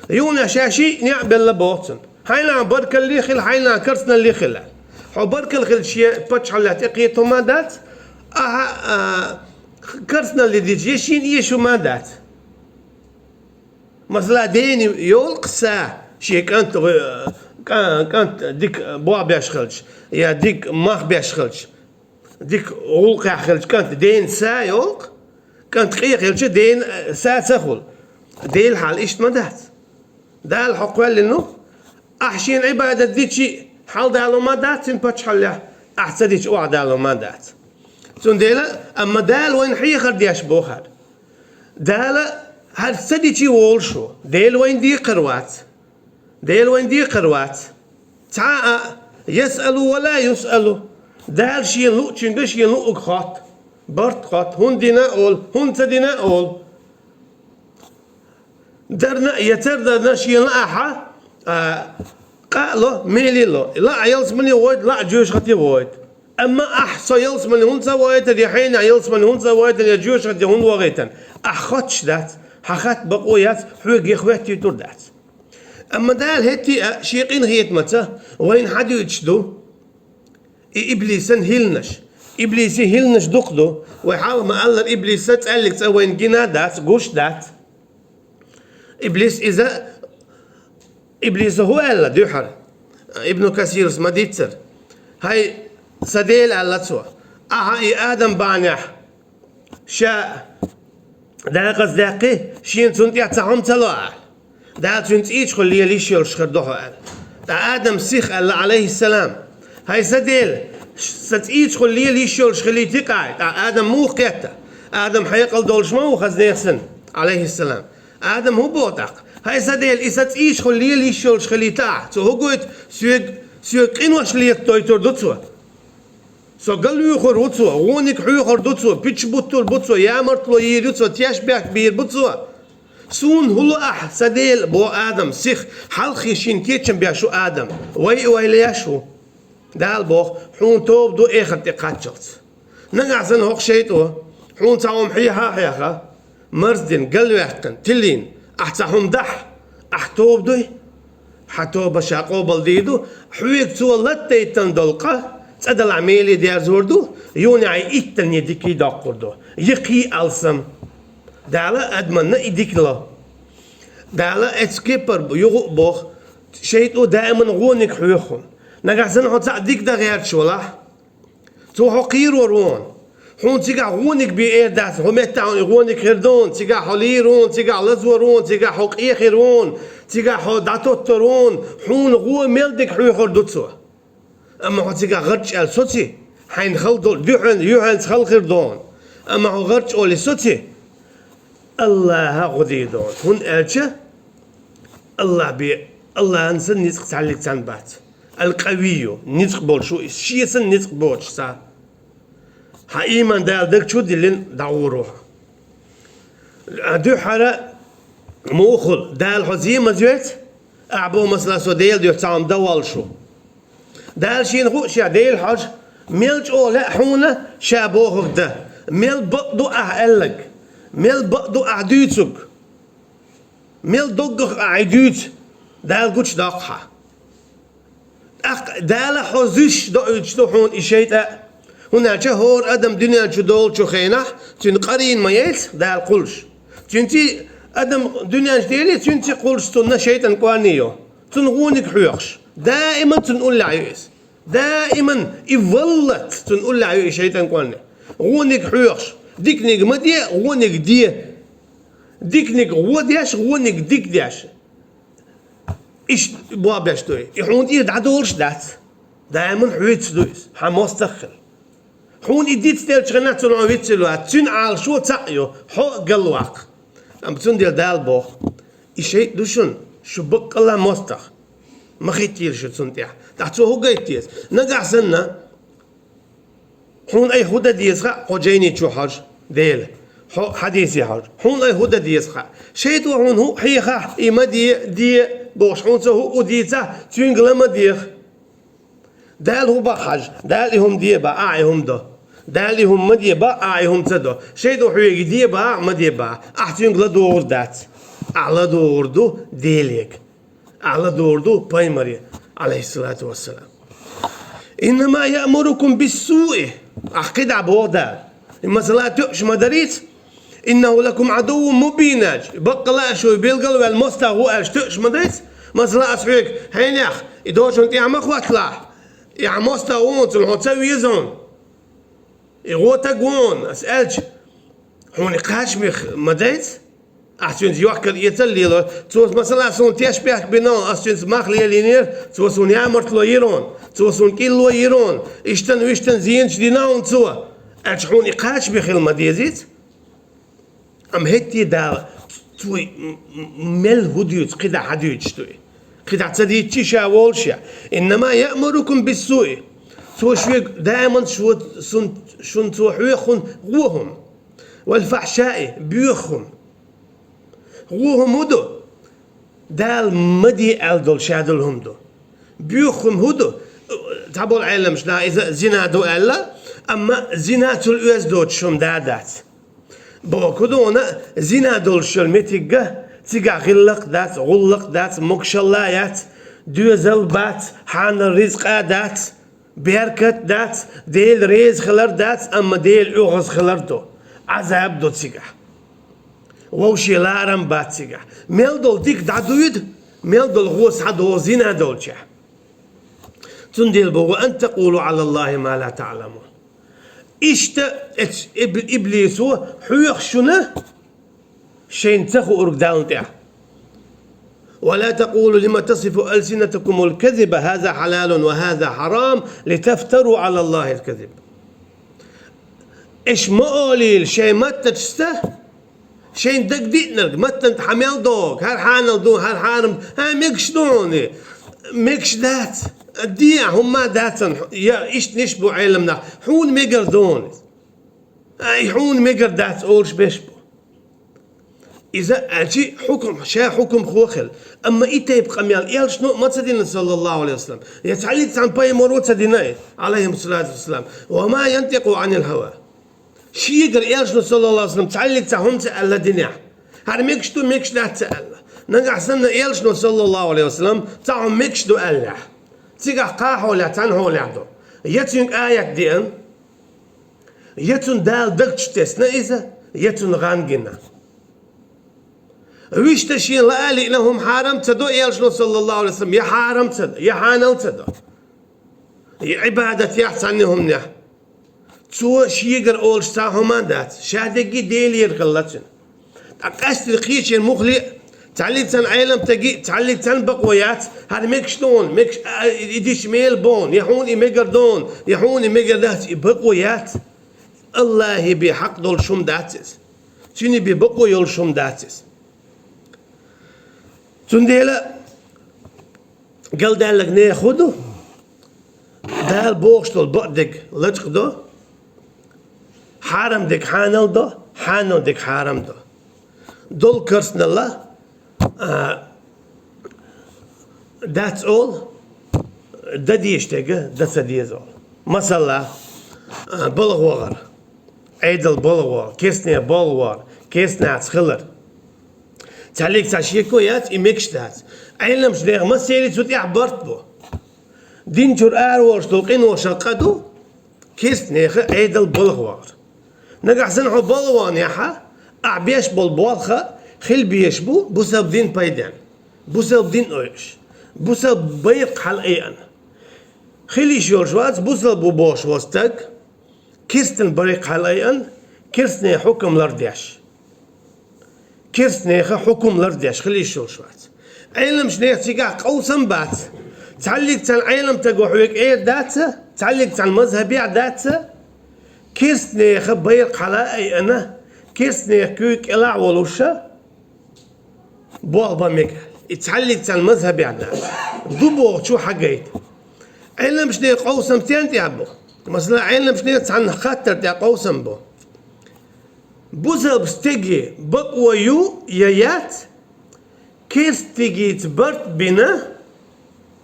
Юна ша шиъ неӀ белла боху цунна. Хьайна баркалли хила, хьайна карсналли хила. Хьо баркалла хила шен паччахьаллехь тӀекхета хӀума дац, ахьа, а, карсналли дича шена эша хӀума дац. Масала, дена йолу-кх са, шен кӀант, кӀан-, кӀант дика болх беш хилча, я дика мах беш хилча, дика гӀуллакхехь хилча кӀант дена са йолу-кх, кӀант къе хилча дена са ца хуьлу. Делан хьал иштта ма дац. Дала хьо кхоьллина ву, ахь шена Ӏибадат дича хьаладало ма дац цуьнан паччахьаллехь, ахь ца дича охьадало ма дац. Цундела, амма Дала вайна хьехар деш боху хӀара. Дала хӀара ца дича волуш ву. Дела вайна декхар вац. Дела вайна декхар вац. Цхьа а, ясъалу ва ла юсъалу. Дала шена луучуьнга шена луург хотту. Барт хотту, хӀунда дина а олу, хӀунда ца дина а олу. Дарна а, я цара дарна шена лаахь, а, къа а ло, мели а ло. Лаа ялсамане вохуьйту, лаа жоьжахате вохуьйту. Амма ахь со ялсамане хӀунда ца вохуьйтура, я хьенех ялсамане хӀунда ца вохуьйтура, я жоьжахате хӀунда вохуьйтура, ахь хоттуш дац, хьан хатта бакъо яц, хьоьга я хоьттуьйтур дац. Амма Дала хӀетте а шен къинхетамца вайна хьадуьйцуш ду. И иблисан хӀилланаш. Иблисан хӀилланаш дукха ду. Вай хьалха ма-аллара, иблисан цӀаьллиг цӀа вайна гина а дац, гуш а дац. Иблис иза, иблиса хӀун аьлла дуьххьара? Ибн Касирас ма-дийццара. «ХӀай сан Дела», аьлла цо, «ахьа и Адам бахьанехь ша декъаза даьккхи, шена цунна тӀехь цхьа хӀума ца ло», аьлла. «Дала цуьнан цӀийчухула лела йиш йолуш хир ду хьо», аьлла. ТӀаккха Адам сиха аьлла, Ӏалайхиссалам: «ХӀай сан Дела, сан цӀийчухула лела йиш йолуш хилийти-кх ахь». ТӀаккха Адам муха кхетта? Адам хьекъал долуш ма ву хаза нехан санна, Ӏалайхиссалам. Адам хӀун боху тӀаккха? «ХӀай сан Дела, и сан цӀийчухула лела йиш йолуш хилийта ахь. Цо хӀун гойту, соьга, соьга къинош летадойтур ду цо. Со галвуьйхур ву цо, вониг хьоьхур ду цо, пуьчаш буттур бу цо, ямартло йийр ю цо, тешнабехк бийр бу цо. Суна хӀун ло ахь, сан Дела?» — боху Адам сиха, хьалххе шена кечам беш ву Адам. Вай а вай леш ву. Дала боху: «Хьуна тоба ду эхарт тӀе кхаччалц. Нагахь санна хӀокху шайтӀо хьуна цхьа хӀума хьеха а хьеха, марздина, галваьккхина, тиллина, ахь цхьа хӀума дахь, ахь тоба дуй, хьан тоба ша къобалдийр ду, хьоьга цо латадайтина долу къа цӀа далахь меле дерзор ду, юха и иттанне дика доккхур ду, йикхий алсам». Дала адаманна и дика ло. Дала эцу кепара юха а боху: «ШайтӀо даиман вониг хьоьху хьуна. Нагахь санна хьо цхьаъ дика дан гӀерташ валахь, цо хьо кхерор ву хьуна. Хьуна цигахь вониг бен эр дац, хӀокху меттехь хьуна и вониг хир ду хьуна, цигахь хьо лийр ву хьуна, цигахь лазор ву хьуна, цигахь хьо къехир ву хьуна, цигахь хьо дӀатоттур ву хьуна, хьуна гӀо мел дика хьоьхур ду цо. Амма хьо цигахь гӀарчӀ аьлла соций, хьайна хала долу дуьхьал, юьхьанца хала хир ду хьуна. Амма хьо гӀарчӀ олий соций, АллахӀа гӀо дийр ду хьуна, хӀунда аьлча АллахӀ бен, АллахӀан санна ницкъ цхьаьллиг цхьанна бац. Ал-Къавийю, ницкъ болуш ву иза, шен санна ницкъ боцуш цхьа». Хьан ийман Дала даг чу а диллина дӀагӀур ву. Дуьххьара муха хуьлу, Дала хьо земаза йоьцу, ахь боху, масала, со Дела дуьхьа цхьа хӀума дан воллуш ву. Дала шена хуу ша Дела хьожа, мел чӀогӀа лаьа хьуна ша бохург дан, мел бакъ ду ахь аьлларг, мел бакъ ду ахь дуьйцург, мел доггах ахь и дуьйцу, Дала гучудоккху хьан. ТӀаккха Дала хьо зуьйш доуьйтуш ду хьуна и шайтӀа, хӀунда аьлча хӀора адам дуьнен чу долучу хенахь цуьнан къарийна ма яйца Дала кхуллуш. Цуьнций адам дуьнен чу дели, цуьнций кхуллуш цунна шайтӀан кӀорни йо. Цунна вониг хьоьхуш. Даиман цунна уллехь ю иза. Даиман и валлалц цунна уллехь ю и шайтӀан кӀорни. ГӀониг хьоьхуш. Диканиг ма де, гӀониг де. Диканиг гӀо деш, гӀониг дика деш. Иштта болх беш ду и. И хьуна тӀера дӀадолуш дац. Даиман хьоьца ду иза. Хьан мостагӀ хила. Хьуна и дицделчу хенахь цунах хьо вицвелла вац. Цуьнан Ӏалашо цхьаъ ю. Хьо а галваккха. Амма цундела Дала боху: «И шайтӀа ду шуна, Шу баккъалла мостагӀа. Ма хӀиттийла шу цунна тӀехь. ТӀаккха цо хӀу гайта деза? Нагахь санна, хьуна айхьа хӀу дан деза хаьа, хьо жайни чу хьожа, Дела. Хьо хьадисе хьожа. Хьуна айхьа хӀу дан деза хаьа. ШайтӀо хьуна хӀу хьехахь, и ма де, де, бохуш, хьуна цо хӀу дийцахь, цуьнга ла ма деха. Дала хӀу баккха хьажа, Дала и хӀума де баккха, ахь и хӀума до. Дала и хӀума ма де баккха, ахь и хӀума ца до. ШайтӀо хьоьга де баккха, ма де баккха. Ахь цуьнга ладугӀур дац. Ахь ладугӀур ду Делега. Ахь ладугӀур ду пайхамаре, Ӏалайхиссалату вассалам. «Иннама яъмурукум биссуи». Ахь кхидӀа боху Дала. И масала тоьуш ма дарийца? «Иннаху лакум Ӏадуввун мубин», аьлча, баккъалла шу билгал а ваьлла мостагӀа ву аьлча, тоьуш ма дайца? Масала, ас хьоьга: «Хьенех, и дошун тӀехь ма хӀотталахь, и хьан мостагӀа ву хьуна, цунна хьо ца веза хьуна, и гӀо таг ву хьуна», ас аьлча, хьуна и кхачамех ма дайца? Ахь цуьнца йохкар эцал лело. Цо, масала, суна тешнабехк бина хьуна, ас цуьнца мах лелийнера, цо суна ямартло йира хьуна, цо суна кӀилло йира хьуна, иштан-виштан зенаш дина хьуна цо, аьлча, хьуна и кхачаме хила ма дезийца? Амма хӀетте Дала, цо м-, м-, мел хӀу дуьйцу, кхидӀа хьадуьйцуш ду и. КхидӀа ца дийцчи ша волуш я. «Иннама яъмурукум биссуи». Цо шуьга даиман шу-, сун-, шуна цо хьоьху хӀума гӀо хӀума. «Вал фахьшаи», боьха хӀума. ГӀо хӀума хӀу ду? Дала ма де аьлла долу, ша долу хӀума ду. Боьха хӀума хӀу ду? Цхьаболу Ӏеламчу наха иза зина ду аьлла, амма зина цул оьзда доцуш хӀума да дац. Боху дуна, зина долуш йолу меттигга, цигахь гӀиллакх дац, гӀуллакх дац, могушалла яц, доьзал бац, хьанал ризкъа дац, беркат дац, Дела реза хилар дац, амма Дела оьгӀаз хилар ду, Ӏазаб ду цигахь. Вовше ларам бац цигахь. Мел долу дика дӀадуьйду, мел долу гӀо схьадогӀу зина долчехь. Цундела боху: «Ан такъулу Ӏалаллахи ма ла таъламун». Иштта эц-, иб-, иблисо хьоьху шуна шайна ца хуург Далла тӀехь. «Ва ла такъулу лима тасифу алсинатакумул казиба, хаза хьалалун ва хаза хьарам, литафтару Ӏалаллахил казиб». Аша ма олийла шайн маттачуьста, шайн дагадиънарг, маттан тӀе хьан мел догӀу, хӀара хьанал ду, хӀара хьарам, хӀа, мегаш ду хьуна, мегаш дац, де, хӀумма дац, я иштта ниш бу Ӏеламнах, хьуна мегар ду хьуна. Ай, хьуна мегар дац олуш беш бу. Иза аьлчи хьукум, ша хьукумхо хила. Амма и тайпа къамел элчано а ма ца дина, саллаллаху алейхи ва саллям. Я цхьаллиг цхьана пайхамаро ца дина, алейхи салату ва салам. «Ва ма янтикъу анил хава». Шегара элчано, саллаллаху алейхи ва саллям, цхьаллиг цхьа хӀума ца аьлла динехь. ХӀара мегаш ду, мегаш дац ца аьлла. Нагахь санна элчано, саллаллаху алейхи ва саллям, цхьа хӀума мегаш ду аьллехь, цигахь кхаа хьолехь, цхьана хьолехь ду. Я цуьнга аят деана, я цунна Дала даг чу тесна иза, я цунна гӀан гина. Вуьшта шена лаа лиъна хӀума хьарам ца до элчано, саллаллаху алейхи ва саллям, я хьарам ца до, я хьанал ца до. И Ӏибадат яхь цхьанна хӀуманехь. Цо шегара олуш цхьа хӀума дац, ша дегги Делера хилла цуьнан. Ткъа къаьсттина кхечеран муххале а, цхьаллиг цхьана Ӏеламстаге а, цхьаллиг цхьана бакъо яц, хӀара мегаш ду хьуна, мегаш, а, и дича мела бу хьуна, я хьуна и мегар ду хьуна, я хьуна и мегар дац, и бакъо яц. Аллахье бен хьакъ долуш хӀума дац иза. Цуьнан бен бакъо йолуш хӀума дац иза. Цундела галдаьлларг нехан хӀун ду? Дала бохуш долу бакъдерг лачкъадо, хьарам дерг хьанал до, хьанал дерг хьарам до. Долу карсналла, а, дац олу, дан дезаш дерг дан ца деза олу. Масала, а, балха вахар, Ӏедал балха вахар, керстанех балха вахар, керстанаца хилар. Цхьаллиг цхьа шеко яц, и мегаш дац. Ӏеламчу нехан массеран цу тӀехь барт бу. Дин чуьра араволуш долу къиношан къа ду керстанехан Ӏедал балха вахар. Нагахь санна хьо балха ваханехь, ахь беш болу болх хила безаш бу бусалба дин пайденна, бусалба дин ойуш, бусалба байракх хьалаайъина. Хила йиш йолуш вац бусалба ву бохуш волу стаг керстан байракх хьалаайъина, керстанийн хьукам лардеш. Керстанехан хьукам лардеш хила йиш йолуш вац. Ӏеламчу нехан цигахь къовсам бац. Цхьаллиг цхьана Ӏеламстаго хьоьга эр дац, цхьаллиг цхьана мазхабехь дац, керстанехан байракх хьалаайъина, керстанехан куьйга кӀелахь а волуш, болх бан мега. И цхьаллиг царна мазхабехь дац. Ду бохучо хьагайта. Ӏеламчне къовсам стен тӀехь бу? Масала, Ӏеламчне цхьанна хаттар тӀехь къовсам бу. Бусалба стеге бакъо ю я яц, керстагица барт бина,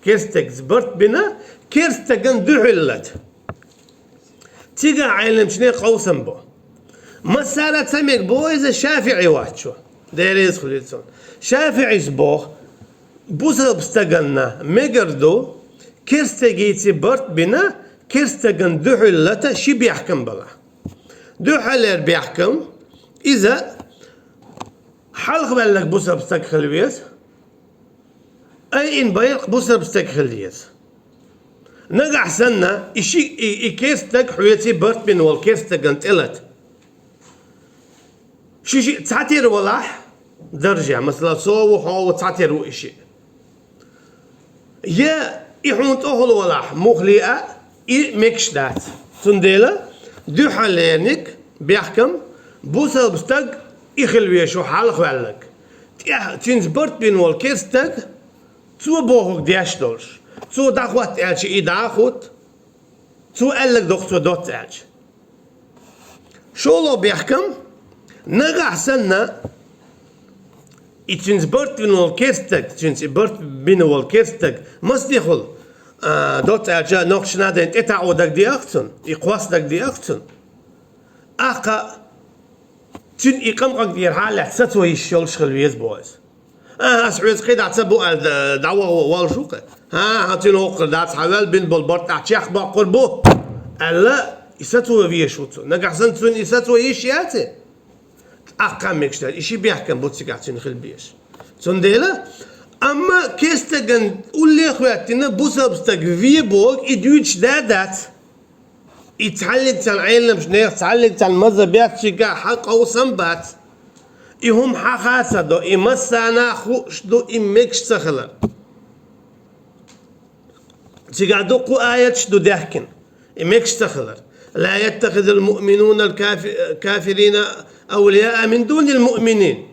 керстагица барт бина, керстаган дуьхьал лата. Цигахь Ӏеламчне къовсам бу. Массара ца мега боху иза шафиӀи вац шу. Дерриг хуьлуьйту цунна. ШафиӀис боху, бусалба стаганна мегар ду, керстагица барт бина, керстаган дуьхьал лата ши бехкам бала. Дуьхьалера бехкам, иза хьалха ваьлларг бусалба стаг хила веза, айина байракх бусалба стаг хила еза. Нагахь санна, и ши, и, и керстаг хьоьца барт бина волу керстаган тӀе лата. Ши-шиъ цхьатера валахь, даржехь, масала, со ву, хьо ву, цхьатера ву и шиъ. Я и хьуна тӀехула валахь, муххале а, и мегаш дац. Цундела дуьхьаллерниг бехкам, бусалба стаг и хила веза шу хьалха ваьлларг. ТӀехь цуьнца барт бина волу керстаг, цо бохург деш долуш. Цо дӀахӀотта аьлча, и дӀа а хӀутту. Цо аьлларг доккху цо доцца аьлча. ШолгӀа бехкам, нагахь санна, и цуьнца барт бина волу керстаг, цуьнца и барт бина волу керстаг, мас дехула, а, доцца аьлча, нохчашна дайн тӀетаӀо дагадеъахь цунна, и кхосса дагадеъахь цунна. Ахкха цуьнан и къамкъаг тӀера хьалаьцна сацо йиш йолуш хила веза боху иза. А, ас хьоьца кхидӀа ца бу аьлла, дӀаваха волуш ву-кх. ХӀан, хьан цуьнан хӀокхура дац, хьан ваьлла бина болу барт ахь чекхбоккхур бу, аьлла, и сацо везаш ву цо. Нагахь санна цунна и сацо йиш яц и? Ахкха мегаш дац, и ши бехкам бу цигахь цуьнан хила безаш. Цундела, амма керстаган улле а хӀоьттина, бусалба стаг ве бохург и дуьйцуш да а дац. И цхьаллиг царна Ӏеламчу нехан, цхьаллиг царна маза беттигахь хьан къовсам бац. И хӀума хьан хацар ду, и массарна а хууш ду, и мегаш ца хилар. Цигахь дуккха а аяташ ду даьхкина, и мегаш ца хилар. «لا يتخذ المؤمنون الكاف-، الكافرين أولياء من دون المؤمنين».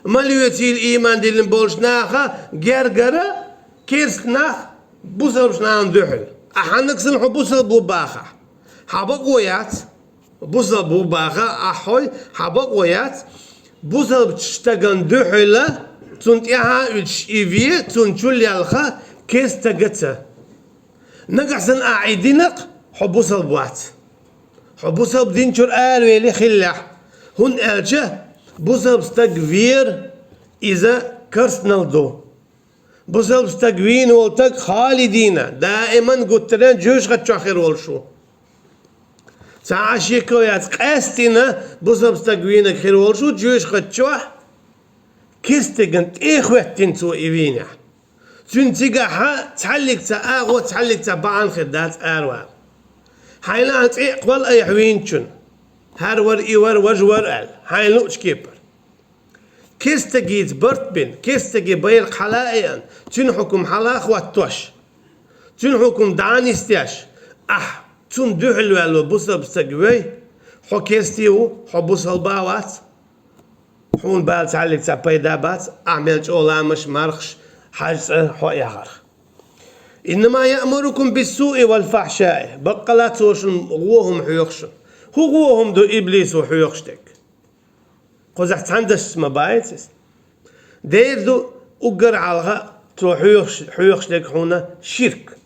Ма лоьцийла ийман диллина болчу наха гергара керста нах бусалбачу нахана дуьхьал. Ахьа нагахь санна хьо бусалба ву бахахь, хьан бакъо яц. Бусалба ву баха, ахь хьой, хьан бакъо яц. Бусалбачу стагана дуьхьал, цунна тӀаьхьа а уьдуш и ве, цунна чул ялха, керста стагаца. Нагахь санна ахь и динарг, хьо бусалба вац. Хьо бусалба дин чуьра аравели хиллехь, хӀунда аьлча бусалба стаг вер, иза керстанал ду. Бусалба стаг вийна волу стаг халидина, даиман гуттаренна жоьжахати чохь хир волуш ву. Цхьа а шеко яц, къаьстина бусалба стаг вийнарг хир волуш ву жоьжахати чохь, керстагана тӀе а хӀоьттина цо и вийнехь. Цуьнан цигахь цхьаллиг ца агӀо, цхьаллиг ца бахьана хир дац аравала. Хьайна а цӀе а кхолла айхьа вийначунна. ХӀара вара, и вара, важа вара аьлла, хьайна луучу кепара. Керстагица барт бина, керстаге байракх хьала а еана, цуьнан хьукум хьала а хӀоттош, цуьнан хьукум дӀа а нисдеш, ахь цунна дуьхьал ваьлла бусалба стаг вей, хьо керста ву, хьо бусалба а вац, хьуна бала цхьаллиг ца пайда бац, ахь мел чӀогӀа ламаш, мархаш, хьажа цӀа хьо а яхарх. «إنما يأمركم بالسوء والفحشاء». Баккъала цо шуна гӀо хӀума хьоьху шуна. ХӀун гӀо хӀума ду иблисо хьоьхуш дерг? Кхузахь цхьана дашца ма бац иза. Дера ду уггар а хьалха цо хьоьхуш, хьоьхуш дерг хьуна ширк.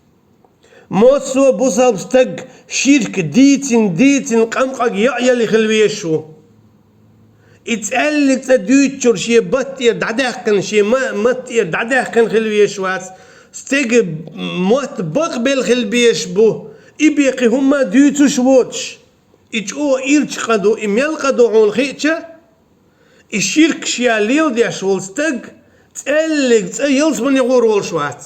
Массо а бусалба стаг ширк дийцина, дийцина, къамкъаг яа яле хила везаш ву. И цӀаьллиг цӀа дуьйцучуьра шен батта тӀера дӀадаьккхина, шен ма-, матта тӀера дӀадаьккхина хила везаш вац. Стеган мотт бакъбелла хила безаш бу. И бен кхин хӀумма а дуьйцуш воцуш. И чӀогӀа ирча къа ду, и мел къа ду хьуна хиъча, и ширк шен леладеш волу стаг цӀаьллиг цӀа ялсамане гӀур волуш вац.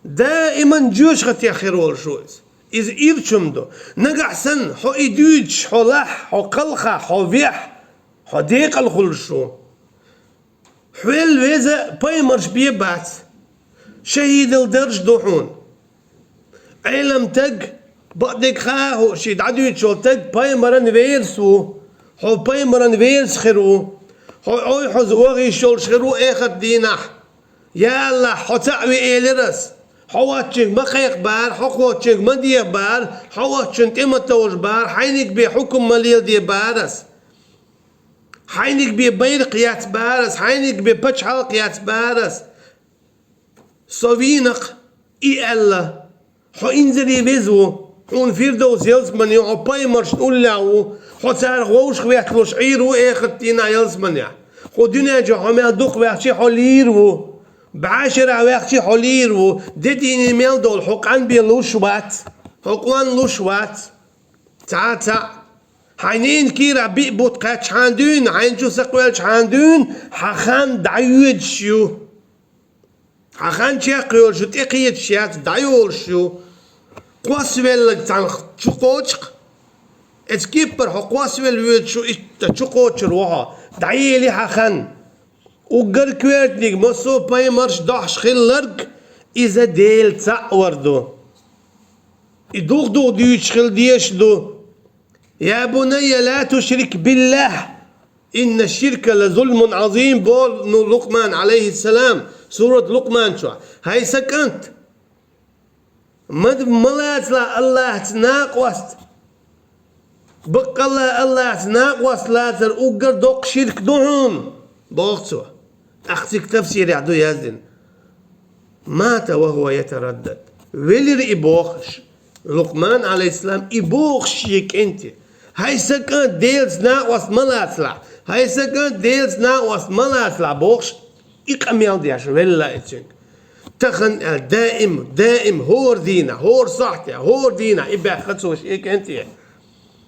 Даиман жоьжахатех хир волуш ву иза. Иза ирча хӀума ду. Нагахь санна, хьо и дуьйцуш, хьо лахь, хьо кхалха, хьо вехь, хьо декъала хуьлуш ву. Хьоьлла веза пайхамарш бен бац. ШахӀидал дарж ду хьуна. Ӏелам стаг, бакъдерг хаа а хууш, шен дӀадуьйцуш волу стаг пайхамаран верас ву. Хьо пайхамаран верас хир ву. Хьо ойхьаза ваха йиш йолуш хир ву эхарт дийнахь. Я АллахӀ, хьо цаӀ ве элира ас. Хьо воацачуьнга ма кхайкхабара, хьо кхоачачуьнга ма дехабара, хьо воацачунна тӀе ма товжабара, хьайниг бе хьукам ма леладебара ас. Хьайниг бе байракх яцбара ас, хьайниг бе пачхьалкх яцбара ас. Со вийнакх, и аьлла, хьо инзаре веза ву, хьуна Фирдовс ялсамани ю, хьо пайхамарашна уллехь ву, хьо царах вовшахветталуш Ӏийр ву эхартан дийнахьа ялсаманехь. Хьо дуьнен чу хьо мел дукха ваьхча, хьо лийр ву. БӀаьшарахь ваьхча, хьо лийр ву. Де дийне мел долу, хьо къанбелуш вац, хьо къонлуш вац. Цхьа а цхьаъ. Хьайн ненан кийрахь биъ бутт кхаьччахьана дуьйна, хьайна чу са кхоьллачхьана дуьйна, хьан хан дӀайоьдуш ю. Хьан хан чекхйолуш ю, тӀекхеташ яц, дӀайолуш ю. Кхоссавелларг цхьанхьа чу кхочу-кх. Эцу кеппара хьо кхоссавелла воьдуш ву, иштта чу кхочур ву хьо. ДӀаели хьан хан. Уггар коьртаниг массо а пайхамарш дохьуш хилларг, иза Дела цхьаъ вар ду. И дух-дух дуьйцуш хила дезаш ду. يا بني لا تشرك بالله إن الشرك لظلم عظيم, боху Лукъман, Ӏалайхиссалам, сурат Лукъман чохь. ХӀай сан кӀант, ма, ма лацалахь АллахӀца накъост. Баккъалла АллахӀца накъост лацар уггар доккха ширк ду хьуна, боху цо. ТӀаккха цига тафсирехь ду яздина. مات وهو يتردد. Велира и бохуш. Лукъман, Ӏалайхиссалам, и бохуш шен кӀанте. ХӀай сан кӀант, Делаца накъост ма лацалахь. ХӀай сан кӀант, Делаца накъост ма лацалахь, бохуш, и къамел деш велла и цуьнга. Тахана аьлла, даим, даим, хӀора дийнахь, хӀора сохьтехь, хӀора дийнахь и баьхна цо шен кӀанте.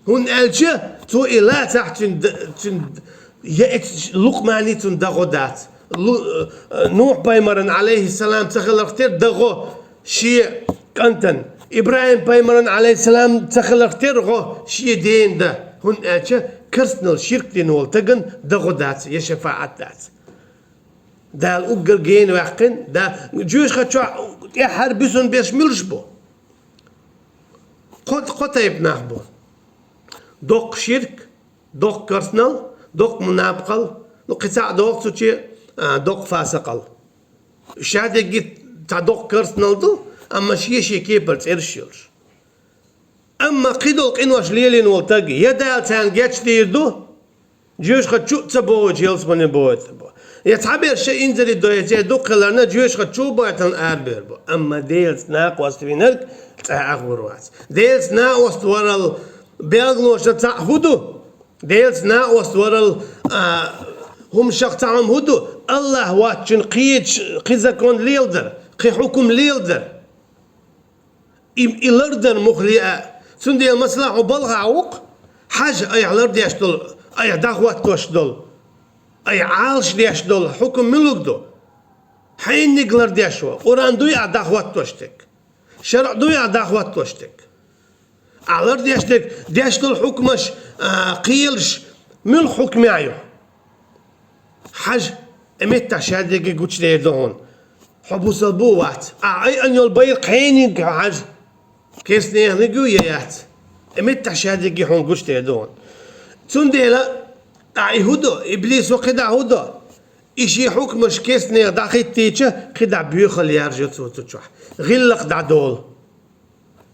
ХӀунда аьлча цо и лацахь, цуьнан д-, цуьнан д-, я эцу Лукъмане цунна дан гӀо дац. Лу-, э, Нухь-пайхамаран, Ӏалайхиссалам, ца хиларх тера дан гӀо шен кӀантана. ИбрахӀим-пайхамаран, Ӏалайхиссалам, ца хиларх тера гӀо шен дена дан. ХӀунда аьлча керстанал ширк дина волу стагана дан гӀо дац, я шафаӀат дац. Дала уггар гена ваьккхина, да, жоьжахати чохь тӀаьххьара буьсун берш муьлш бу? Кхо, кхо тайпа нах бу. Доккха ширк, доккха керстанал, доккха мунапкъал, ну, кхин цхьаъ догӀу цу чу, а, доккха фасакъал. Шадерриге цхьа доккха керстанал ду, амма шен-шен кепара цӀераш йолуш. Амма кхидолу къинош лелийна волу стаг, я Дала царна гечдийр ду, жоьжахати чу а ца бохуьйтуш, ялсамане бохуьйтур бу. Я цхьаберш шайн инзаре дойтуш, я дукха хиларна, жоьжахати чу а бойтална арабевр бу. Амма Делаца накъост винарг цкъа а агӀор вац. Делаца накъост варал белгалошна цхьаъ хӀун ду? Делаца накъост варал, а, хӀуманашах цхьа хӀума хӀун ду? АллахӀ воцчунна кхеташ, кхин закон леладар, кхин хьукам леладар. И, и лардар муххале а. Цундела, масала, хьо балхахь ву-кх, хьажа, айхьа лардеш долу, айхьа дӀахӀоттош долу, айхьа Ӏалашдеш долу хьукам муьлург ду? Хьенниг лардеш ву? Къуръан дуй ахь дӀахӀоттош дерг? ШарӀ дуй ахь дӀахӀоттош дерг? Ахь лардеш дерг, деш долу хьукмаш, а, кхелаш, муьлха хьукмехь ю? Хьажа, и меттахь шадерриге гучудер ду хьуна. Хьо бусалба ву а вац. Ахь айъина йолу байракх хьениг хьажа. Керстанехниг ю я яц? И меттахь шадерриге хьуна гучудер ду хьуна. Цундела ахь и хӀун до, иблисо кхидӀа хӀун до? И шен хьукмаш керстанех дӀахӀиттийча, кхидӀа боьхалла яржо цо цу чохь. ГӀиллакх дӀадолу.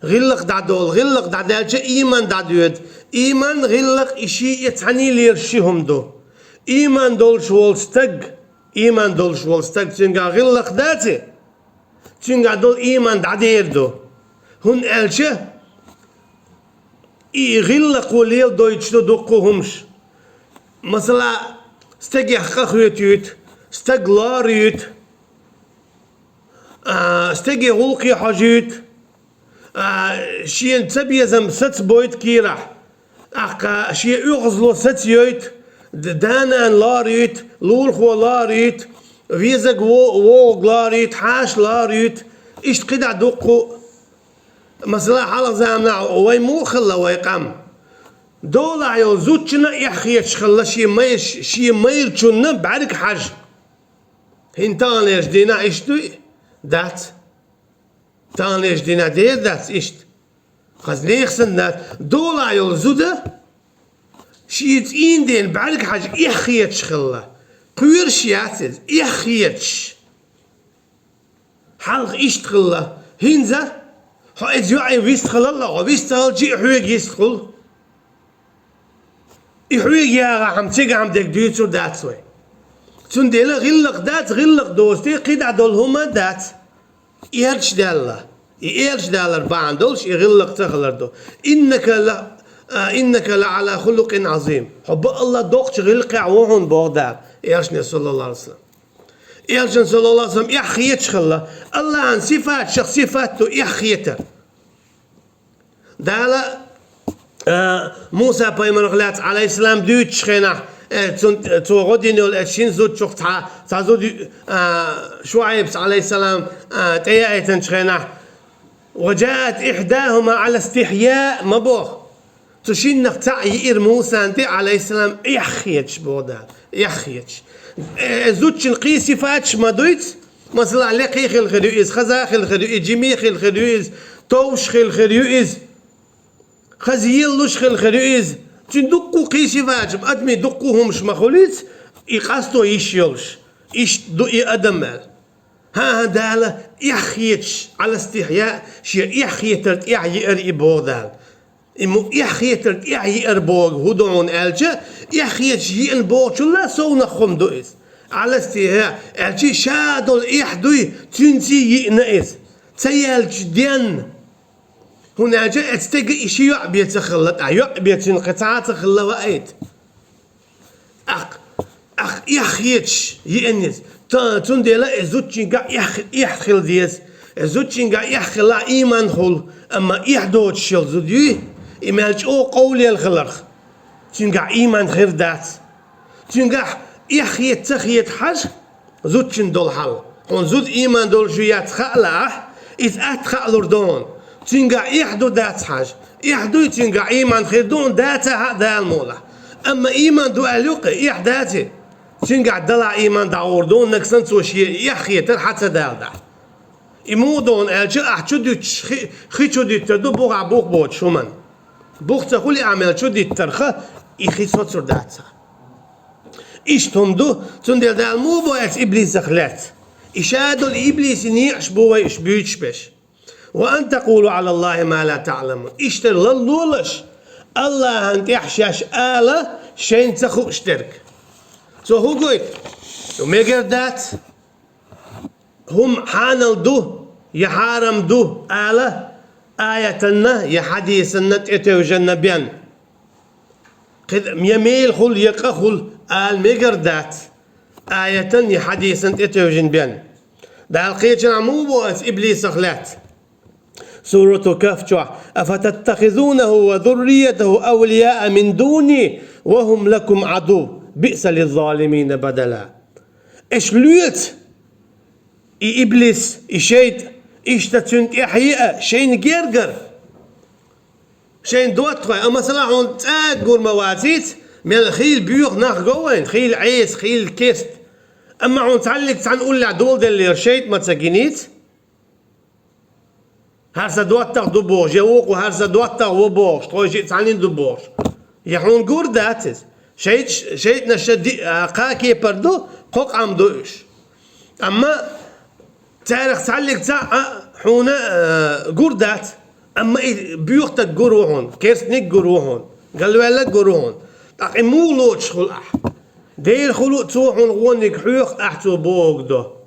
ГӀиллакх дӀадолу, гӀиллакх дӀадаьлча, ийман дӀадоьду. Ийман, гӀиллакх и шиъ а цхьаьний лелаш ши хӀума ду. Ийман долуш волу стаг, ийман долуш волу стаг, цуьнгахь гӀиллакх дац, цуьнгахь долу ийман дӀадер ду. ХӀунда аьлча и гӀиллакхо леладойтуш ду дуккха а хӀумаш. Масала, стагех къа хоьтуьйту, стаг лоруьйту, а, стеган гӀуллакхе хьожуьйту, а, шена цабезам сацабойту кийрахь, тӀаккха шен оьгӀазло сацайойту, д-, да-нана лоруьйту, лулахо лоруьйту, везарг во-, вогӀург лоруьйту, хьаша лоруьйту, иштта кхидӀа дуккха а. Масала, хьалха заманахь вай муха хилла вай къам? Долахь йолу зудчунна а эхь хеташ хилла шен майраш-, шен майрачунна бӀаьрг хьажа. ХӀинца таханлерчу дийнахь иштта дуй? Дац. Таханлерчу дийнахь дера дац иштта. Хаза нехан санна дац. Долахь йолу зуда шен цӀийнан дена бӀаьрг хьажа эхь хеташ хилла. Кхоьруш яц иза, эхь хеташ. Хьалха иштта хилла. ХӀинца хьо иза йоӀе вистхилалла, хьо вистхилча а хьоьга йистхула. И хьоьга ягӀа хӀама, цига хӀама дерг дуьйцур дац вай. Цундела гӀиллакх дац, гӀиллакх доцу тӀе кхидӀа долу хӀума дац. Эрча даьлла. И эрча далар бахьана долуш, и гӀиллакх ца хилар ду. «Иннака ла, а, иннака ла ала хулукъин азим». Хьо бакъалла доккхачу гӀиллакхехь ву хьуна боху Дала, Элчане, саллаллаху алейхи ва саллям. Элчан, саллаллаху алейхи ва саллям, эхь хеташ хилла. Аллахьан сифаташах сифат ду эхь хетар. Дала, а, Муса пайхамарах лаьцна, алейхиссалам, дуьйцучу хенахь, э, цун, цо гӀо дина йолу эцу шина зудчух цхьа, цхьа зуда, а, Шуайбс, алейхиссалам, а, тӀеяийтинчу хенахь, «Ва джаат ихьдахума ала истихья», ма боху. Цу шиннах цхьаъ йиира Мусана тӀе, алейхиссалам, эхь хеташ, боху Дала, эхь хеташ. Э, зудчун кхин сифаташ ма дуьйцу, масала, лекхий хила хир ю иза, хаза хила хир ю иза, жимий хила хир ю иза, товш хила хир ю иза, хаза елалуш хила хир ю иза. Цуьнан дуккха кхин сифаташ, адамийн дуккха хӀумаш ма хуьлийца, и къасто йиш йолуш, иштта ду и адам аьлла. ХӀан-хӀа, Дала эхь хеташ, ала истихья, шен эхь хетар тӀехь йиара и, боху Дала. И мо эхь хетар тӀехь йиара боху хӀун ду хьуна аьлча, эхь хеташ йиъна бохучул а совнах хӀума ду иза. Ала истихья аьлча, ша долу эхь дуй, цуьнций йиъна иза. Ца яьлча денна. ХӀунда аьлча эцу стеган и ши йоӀ бен ца хилла, тӀаккха йоӀ бен цуьнан кхин цхьа а ца хилла ваийта. Ахь, ахь эхь хеташ йиъна иза. Та-, цундела и зудчуьнгахь эхь, эхь хила деза. И зудчуьнгахь эхь хилахь, ийман хуьлу, амма эхь доцуш йолу зуда юй, и мел чӀогӀа къовлаелла хиларх, цуьнгахь ийман хир дац. Цуьнгахь эхь хета ца хета хьажа, зудчун долу хьал. Хьуна зуда ийман долуш ю яц хаа лаахь, иза атта хаалур ду хьуна. Цуьнгахь эхь ду дац хьажа. Эхь дуй, цуьнгахь ийман хир ду хьуна, дацахь а Дала мукъалахь. Амма ийман ду аьлла юкъе, эхь даций? Цуьнгахь далахь ийман дӀагӀур ду хьуна, нагахь санна цо шен эхь хетар хьа ца даладахь. И муха ду хьуна аьлча, ахь чу дуьтуш хи, хи чу дуьттур ду, бухахь бух боцуш хӀуманна. Бух ца хуьлий, ахь мел чу диттарх, и хи соцур дац хьан. Иштта хӀума ду, цундела Дала муха боху эцу иблисах лаьцна? И ша долу иблисан некъаш бу вай уьш буьйцуш берш. «Ва ан такъулу Ӏала Аллахи ма ла таъламун». Иштта ларлолаш, Аллахьан тӀехь шаьш ала шайна ца хууш дерг. Цо хӀун гойту? Цо мегар дац, хӀума хьанал ду я хьарам ду ала аятанна я хьадисанна тӀетевжина бен. Кхин я мел хуьлу, я къа хуьлу ала мегар дац, аятан я хьадисан тӀетевжина бен. Дала кхечанхьа муха боху эцу иблисах лаьцна? Сурату Кахф чохь: «Афататтахизунаху ва зурриятаху авлияа мин дуни ва хум лакум адув, биъса лиззалимина бадала». Аша лоьцу и иблис, и шайтӀа, иштта цуьнан тӀаьхье а шайна гергара? Шайна доттагӀий, амма, масала, хьуна цӀа а гур ма вацийца, мел хийла боьха нах го вайна, хийла Ӏеса, хийла керста. Амма хьуна цхьаллиг цхьана уллехь доладеллера шайтӀа ма ца гинийца. ХӀара сан доттагӀа ду бохуш, я вукхо хӀара сан доттагӀа ву бохуш, тхойшиъ цхьаьна ду бохуш. Я хьуна гур дац иза? ШайтӀ-, шайтӀанаша ди-, а, кхаа кепара ду, кхо къам ду уьш. Амма царах цхьаллиг цхьаъ а хьуна, а, гур дац. Амма и боьха стаг гур ву хьуна, керстаниг гур ву хьуна, галваьллаг гур ву хьуна. ТӀаккха и муха лоцуш хуьлу ахь? Дера хуьлу цо хьуна вониг хьоьху, ахь цо бохург до.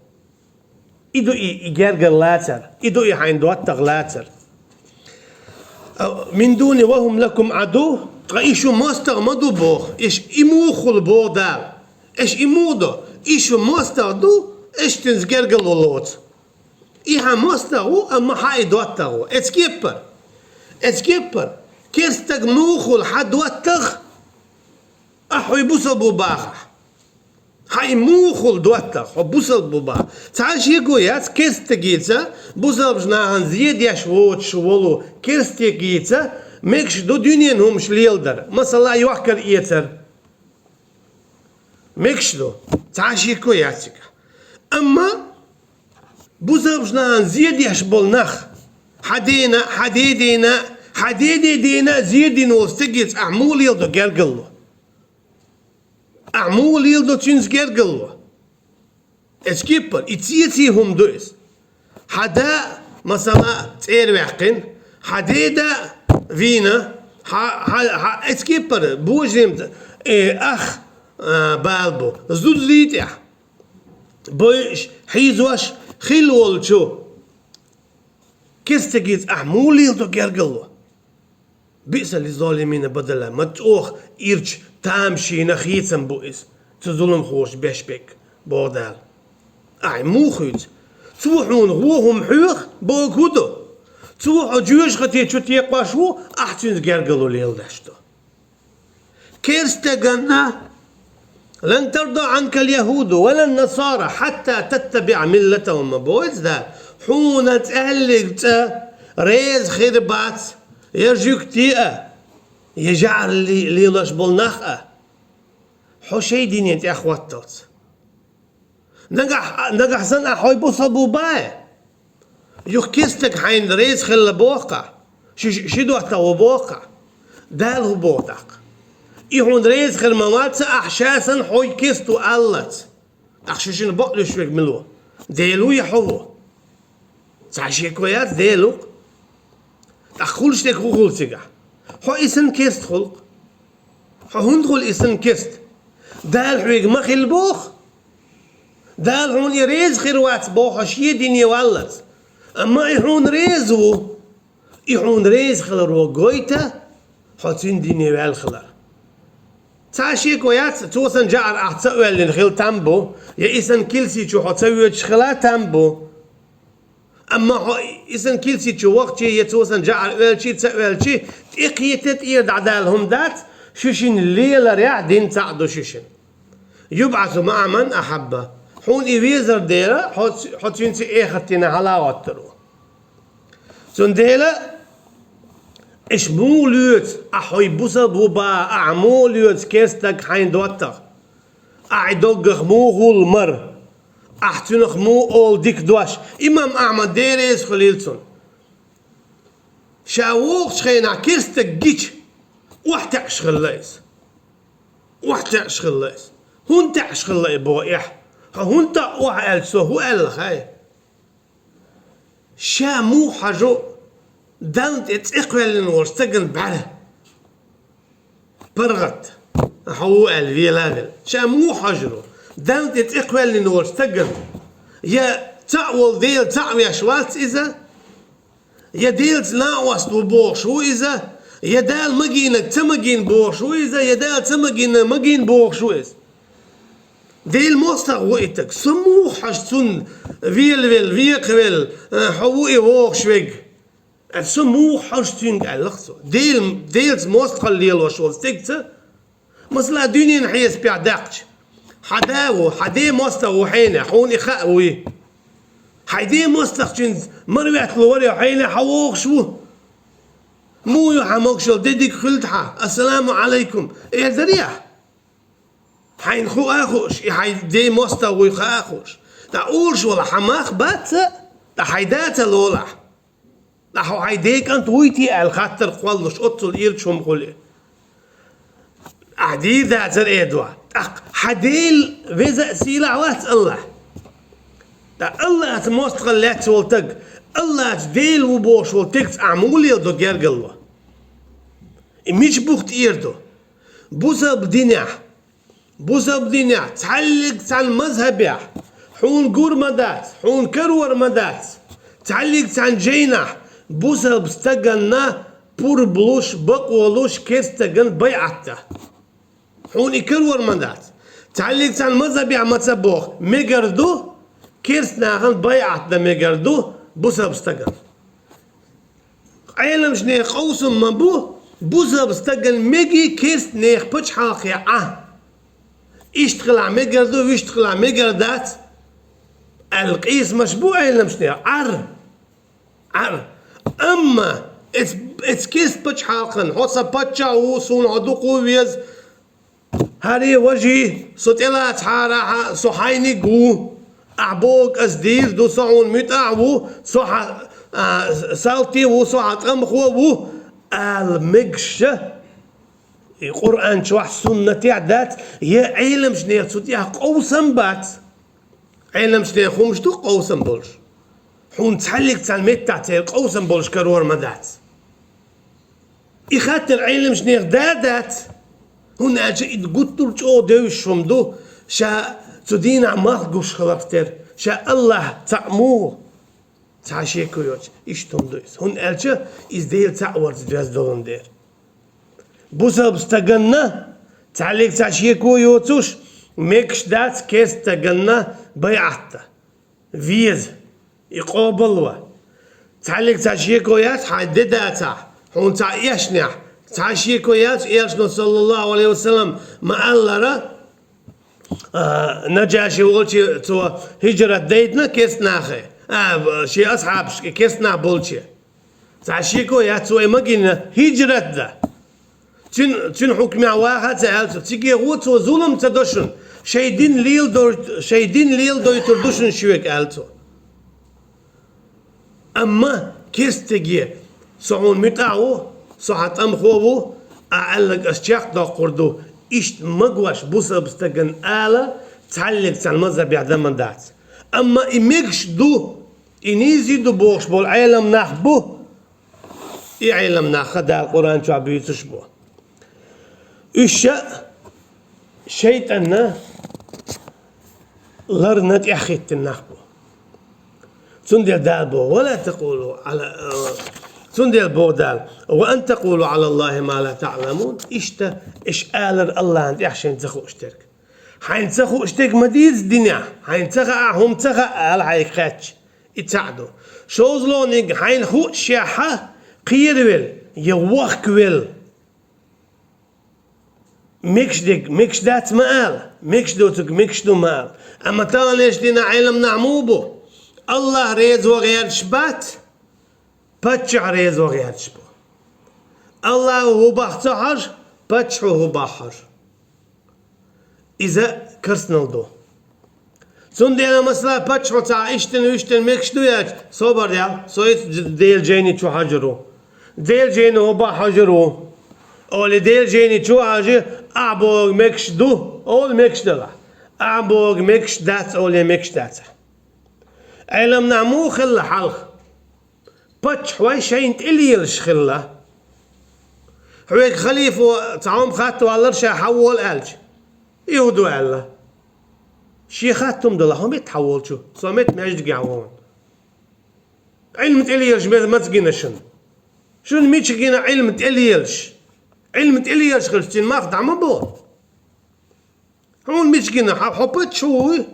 И ду и, и гергара лацар, и ду и хьайн доттагӀа лацар. А, мин дуни ва хум лакум адув, ткъа и шу мостагӀа ма ду боху, иш и муха хуьлу боху Дала. Иш и муха до, и шу мостагӀа ду, иш цуьнца гергарло лоцу. И хьан мостагӀа ву, амма хьан и доттагӀа ву. Эцу кеппара. Эцу кеппара. Керста стаг муха хуьлу хьан доттагӀа, ахь хьуй бусалба ву бахахь. Хьан и муха хуьлу доттагӀа, хьо бусалба ву баха. Цхьа а шеко яц, керста стагица, бусалбачу нахана зе деш воцуш волу керста стагица мегаш ду дуьненан хӀумаш леладар, масала, йохкар-эцар. Мегаш ду, цхьа а шеко яц цигахь. Амма бусалбачу нахана зе деш болу нах, хьан дена, хьан дедена, хьан дедедена зе дина волу стагица ахь муха леладо гергарло? Ахь муха леладо цуьнца гергарло? Эцу кеппара, и цеций хӀума ду иза. Хьа да, масала, цӀера ваьккхина, хьа деда вийна, хьа, хьа, хьа эцкиппара божарийн, э, ах, э, бала бу, зуда зитӀехь бойуш, хьийзош хилла волчу керстагица ахь муха леладо гергарло? بئس للظالمين بدلا, ма чӀогӀа ирча тамашийна хийцам бу иза, цу зуламхоша беш берг, боху Дала. Ахь муха хуьйцу? Цо хьуна вон хӀума хьоьху, бохург хӀун ду? Цо хьо жоьжахати чу текхош ву, ахь цуьнца гергарло леладеш ду. Керстагана: لن ترضى عنك اليهود ولا النصارى حتى تتبع ملتهم, ма боху иза Дала. Хьуна цӀаьллиг цӀа реза хир бац, я жуьгти а, я жӀар ле-, лелош болу нах а, хьо шайн дине тӀехӀотталц. Нагахь, нагахь санна ахь хьой бусалба бу бахьа? Юха керстаг хьайна реза хилла боху ахь, ши, ши доттагӀа ву боху ахь. Дала хӀун боху тӀаккха? И хьуна реза хир ма вац ахь ша санна хьой керст ву аллалц. ТӀаккха шу шина бакълуьйш верг мила ву? Дела ву я хьо ву? Цхьа шеко яц, Дела ву-кх. ТӀаккха хуьлуш дерг хӀун хуьлу цигахь? Хьо и санна керст хуьлу-кх. Хьо хӀунда хуьлу и санна керст? Дала хьоьга ма хила боху. Дала хьуна и реза хир вац боху хьо шен дине валлалц. Амма и хьуна реза ву. И хьуна реза хиларо гойту хьо цуьнан дине ваьлла хилар. Цхьа шеко яц, цо санна жӀар ахь ца оьллина хила там бу, я и санна килси чу хьо ца воьдуш хила там бу. Амма хьо и санна килси чу вахчи, я цо санна жӀар оьлчи, ца оьлчи, тӀекхета тӀера дӀадала хӀума дац, шу шина леларехь дин цхьаъ ду шу шина. يبعث مع من أحب. Хьуна и везар дера, хьо ц-, хьо цуьнца эхарт дина хьалагӀоттар ву. Цундела, аш муха лоьцу, ахь хьой бусалба ву бахьа, ахь муха лоьцу керстаг хьайна доттагӀа? Ахь и доггах муха вуллу мара? Ахь цуьнах муха олу дика дош? Имам Ахьмад, Дела реза хуьлийла цунна. Ша вогӀучу хенахь керстаг гича, охьатаьӀаш хилла иза. ОхьатаьӀаш хилла иза. ХӀунда таьӀаш хилла и боху эхь? Хьо хӀунда таьӀ охьа аьлча, цо хӀун аьлла хай? Ша муха хьожу Далла тӀе цӀе кхоьллина волчу стагана бӀаьра? ПаргӀат, хьо ву аьлла, вела а велла. Ша муха хьожур ву Далла тӀе цӀе кхоьллина волчу стагана? Я цхьаъ волу Дела цхьаъ веш вац иза? Я Делаца накъост ву бохуш ву иза? Я Дала магийнарг ца магийна бохуш ву иза? Я Дала ца магийнарг магийна бохуш ву иза? Делан мостагӀа ву и стаг. Со муха хьожу цунна велавелла, векхавелла, э, хьо ву и вогӀуш верг? Со муха хьожу цуьнга, аьлла-кх цо. Дел-, Делаца мостагӀалла лелош волу стегца, масала, дуьненан хьесапехь даьккхича, хьан да ву, хьан ден мостагӀа ву хьенехь, хьуна и хаа вуй? Хьайн ден мостагӀчуьнца марветтало вара хьо хьенехь, хьо вогӀуш ву? Муха ю хьан могушалла, де дика хуьлда хьан, ассаламу Ӏалайкум, эр дарий ахь? Хьайна хуу а хууш, и хьайн ден мостагӀа вуй хаа а хууш. ТӀаккха олуш вала хьан мах бац а, тӀаккха хьайн да ца лолахь. Ахьа хьайн ден кӀант вуй те аьлла хаттар кхоллалуш, оццул ирча хӀума хуьлу и. Ахьа дийр дацара, эр ду ахь. ТӀаккха хьан Дела веза а, сийлахь а вац АллахӀ? ТӀаккха АллахӀца мостагӀалла лаьцна волу стаг, АллахӀца Дела ву бохуш волу стегца ахьа муха леладо гергарло? И мича бух тӀера ду? Бусалба динехь, бусалба динехь, цхьаьллиг цхьана мазхӀабехь, хьуна гур ма дац, хьуна карор ма дац, цхьаьллиг цхьана жайнахь бусалба стаганна пурба луш, бакъо луш керстаган байӀат дан. Хьуна и карор ма дац. Цхьаьллиг цхьана мазхӀабехь ма ца боху, мегар ду, керст нахана байӀат дан мегар ду бусалба стагана. Ӏеламчу нехан къовсам ма бу, бусалба стагана мегий керст нехан пачхьалкхе Ӏа. Иштта хилахь мегар ду, вуьшта хилахь мегар дац аьлла къийсамаш бу Ӏеламчу нехан. Ӏар. Ӏар. Амма эц-, эцу керст пачхьалкхана: «Хьо сан паччахь ву, суна хьо дукха веза. ХӀара важий, со тӀелацахьара хьан, со хьайниг ву. Ахьа бохург ас дийр ду, со хьуна муьтӀахь ву, со хьан, а, салти ву, со хьан тӀамхо ву», ала мегаш ша. И Къуръан чохь, суннатехь дац, я Ӏеламчу нехан цу тӀехь къовсам бац. Ӏеламчу нехан хӀумаш ду къовсам болуш. Хьуна цхьаллиг цхьан меттахь церан къовсам болуш карор ма дац. И хаттар Ӏеламчу нехан да а дац, хӀунда аьлча и гуттар а чӀогӀа девзаш хӀума ду, ша цу дийнахь малх гуш хиларх тера, ша Аллахь цхьаъ муха, цхьа шеко йоцуш, иштта хӀума ду иза, хӀунда аьлча иза Дела цхьаъ варца доьзна долун дера. Бусалба стаганна цхьаллиг цхьа шеко йоцуш, мегаш дац керста стаганна байӀат дан, веза, и къобалван. Цхьаллиг цхьа шеко яц хьайн де дацахь, хьуна цхьа эшнехь, цхьа шеко яц, элчано, саллаллаху Ӏалайхи ва саллам, ма-аллара, а, Наджаши волчу цо хӀижрат дайтина керста нахе, а, шен асхьабашка керста нах болчу. Цхьа шеко яц вай ма гина хӀижрат дан. Цуьнан, цуьнан хьукмехь ваха а ца аьлла цо, циге гӀо цо зулам ца до шуна, шайн дин леладой-, шайн дин леладойтур ду шуна шуьга, аьлла цо. Амма керстаге, со хьуна муьтӀахь ву, со хьан тӀамхо ву, ахь аьлларг ас чекхдоккхур ду, иштта магош бусалба стагана ала, цхьаллиг цхьана мазхӀабехь дан ма дац. Амма и мегаш ду, и нийса ду бохуш болу Ӏелам нах бу, и Ӏелам нах Дала Къуръан чохь буьйцуш бу. Уьш ша шайтӀанна ларна тӀаьхьахӀиттина нах бу. Цундела Дала боху: «Ва ла такъулу Ӏала», э, цундела боху Дала: «Ва ан такъулу Ӏала Аллахи ма ла таъламун». Иштта, иш алар Аллахьна тӀехь шайна ца хууш дерг. Хьайна ца хууш дерг ма дийца динехь, хьайна ца хаахь, хӀума ца хаьа ала хьайга кхаьчча. И цхьаъ ду. ШозлагӀниг хьайна хуучехьа кхеравелла я вохкавелла. Мегаш дерг мегаш дац ма ала, мегаш доцург мегаш ду ма ала. Амма таханлерчу дийнахь Ӏелам нах муха бу? Аллахь реза ван гӀерташ бац, паччахь реза ван гӀерташ бу. Аллахьо хӀун боху ца хьожу, паччахьо хӀун боху хьожу. Иза керстанал ду. Цундела, масала, паччахьо цхьа иштта, вуьштта мегаш ду аьлча, собар ял, со иза Делан жайни чу хьожур ву. Делан жайни хӀун боху хьожур ву. Олий, Делан жайни чу хьожий, ахь бохург мегаш ду, олу мегаш далахь. Ахь бохург мегаш дац, олий, мегаш дацахь. Ӏелам нах муха хилла хьалха? Паччахьой шайна тӀе лелаш хилла. Хьоьга халифо цхьа хӀума хатта валлара, ша хьавола аьлча, и хӀун ду аьлла. Шен хатта хӀума далахь, хьо метта хьаволчу, со метта маьждигехь вон. Ӏилма тӀе лелаш мез маца гина шуна? Шуна мича гина Ӏилма тӀе лелаш? Ӏилма тӀе лелаш хилча, цуьнан мах дӀа ма бо. Хьуна мича гина, хьо, хьо паччахь вуй?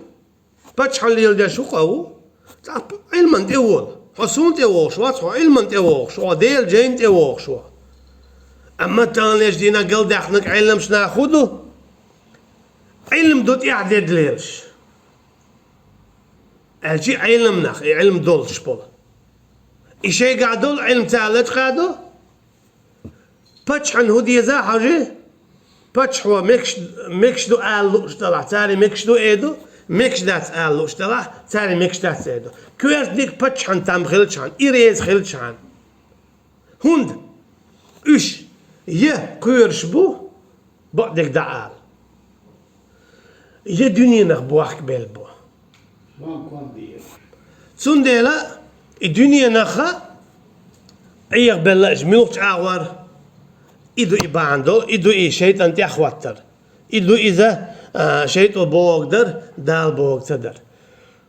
Паччахьалла леладеш ву, къа ву? Цкъа Ӏилман тӀе вола. Хьо суна тӀе вогӀуш вац, хьо Ӏилман тӀе вогӀуш ву, хьо Делан жайна тӀе вогӀуш ву. Амма таханлерчу дийнахь галдаьхнарг Ӏеламчу наха хӀун ду? Ӏилма ду тӀаьхьа дедда лелаш. Аьлча и Ӏелам нах, и Ӏилма долуш болу. И шайгахь долу Ӏилма цара лачкъа а до? Паччахьна хӀун деза хьажи? Паччахьо мегаш, мегаш ду ала лууш далахь, цара мегаш ду э ду, мегаш дац ала лууш далахь, цара мегаш дац э ду. Коьртаниг паччахьна там хилчхьана, и реза хилчхьана. ХӀунда? Уьш я кхоьруш бу, бакъдерг дӀаала, я дуьненах бохкабелла бу. Цундела и дуьненах а Ӏехабелла аша муьлхачу агӀор, и ду и бахьана долу, и ду и шайтӀан тӀехӀоттар. И ду иза, а, шайтӀо бохург дар, Дала бохург ца дар.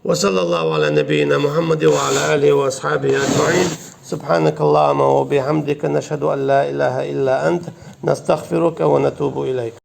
وصلى الله على نبينا محمد وعلى آله وأصحابه أجمعين. سبحانك اللهم وبحمدك، نشهد أن لا إله إلا أنت، نستغفرك ونتوب إليك.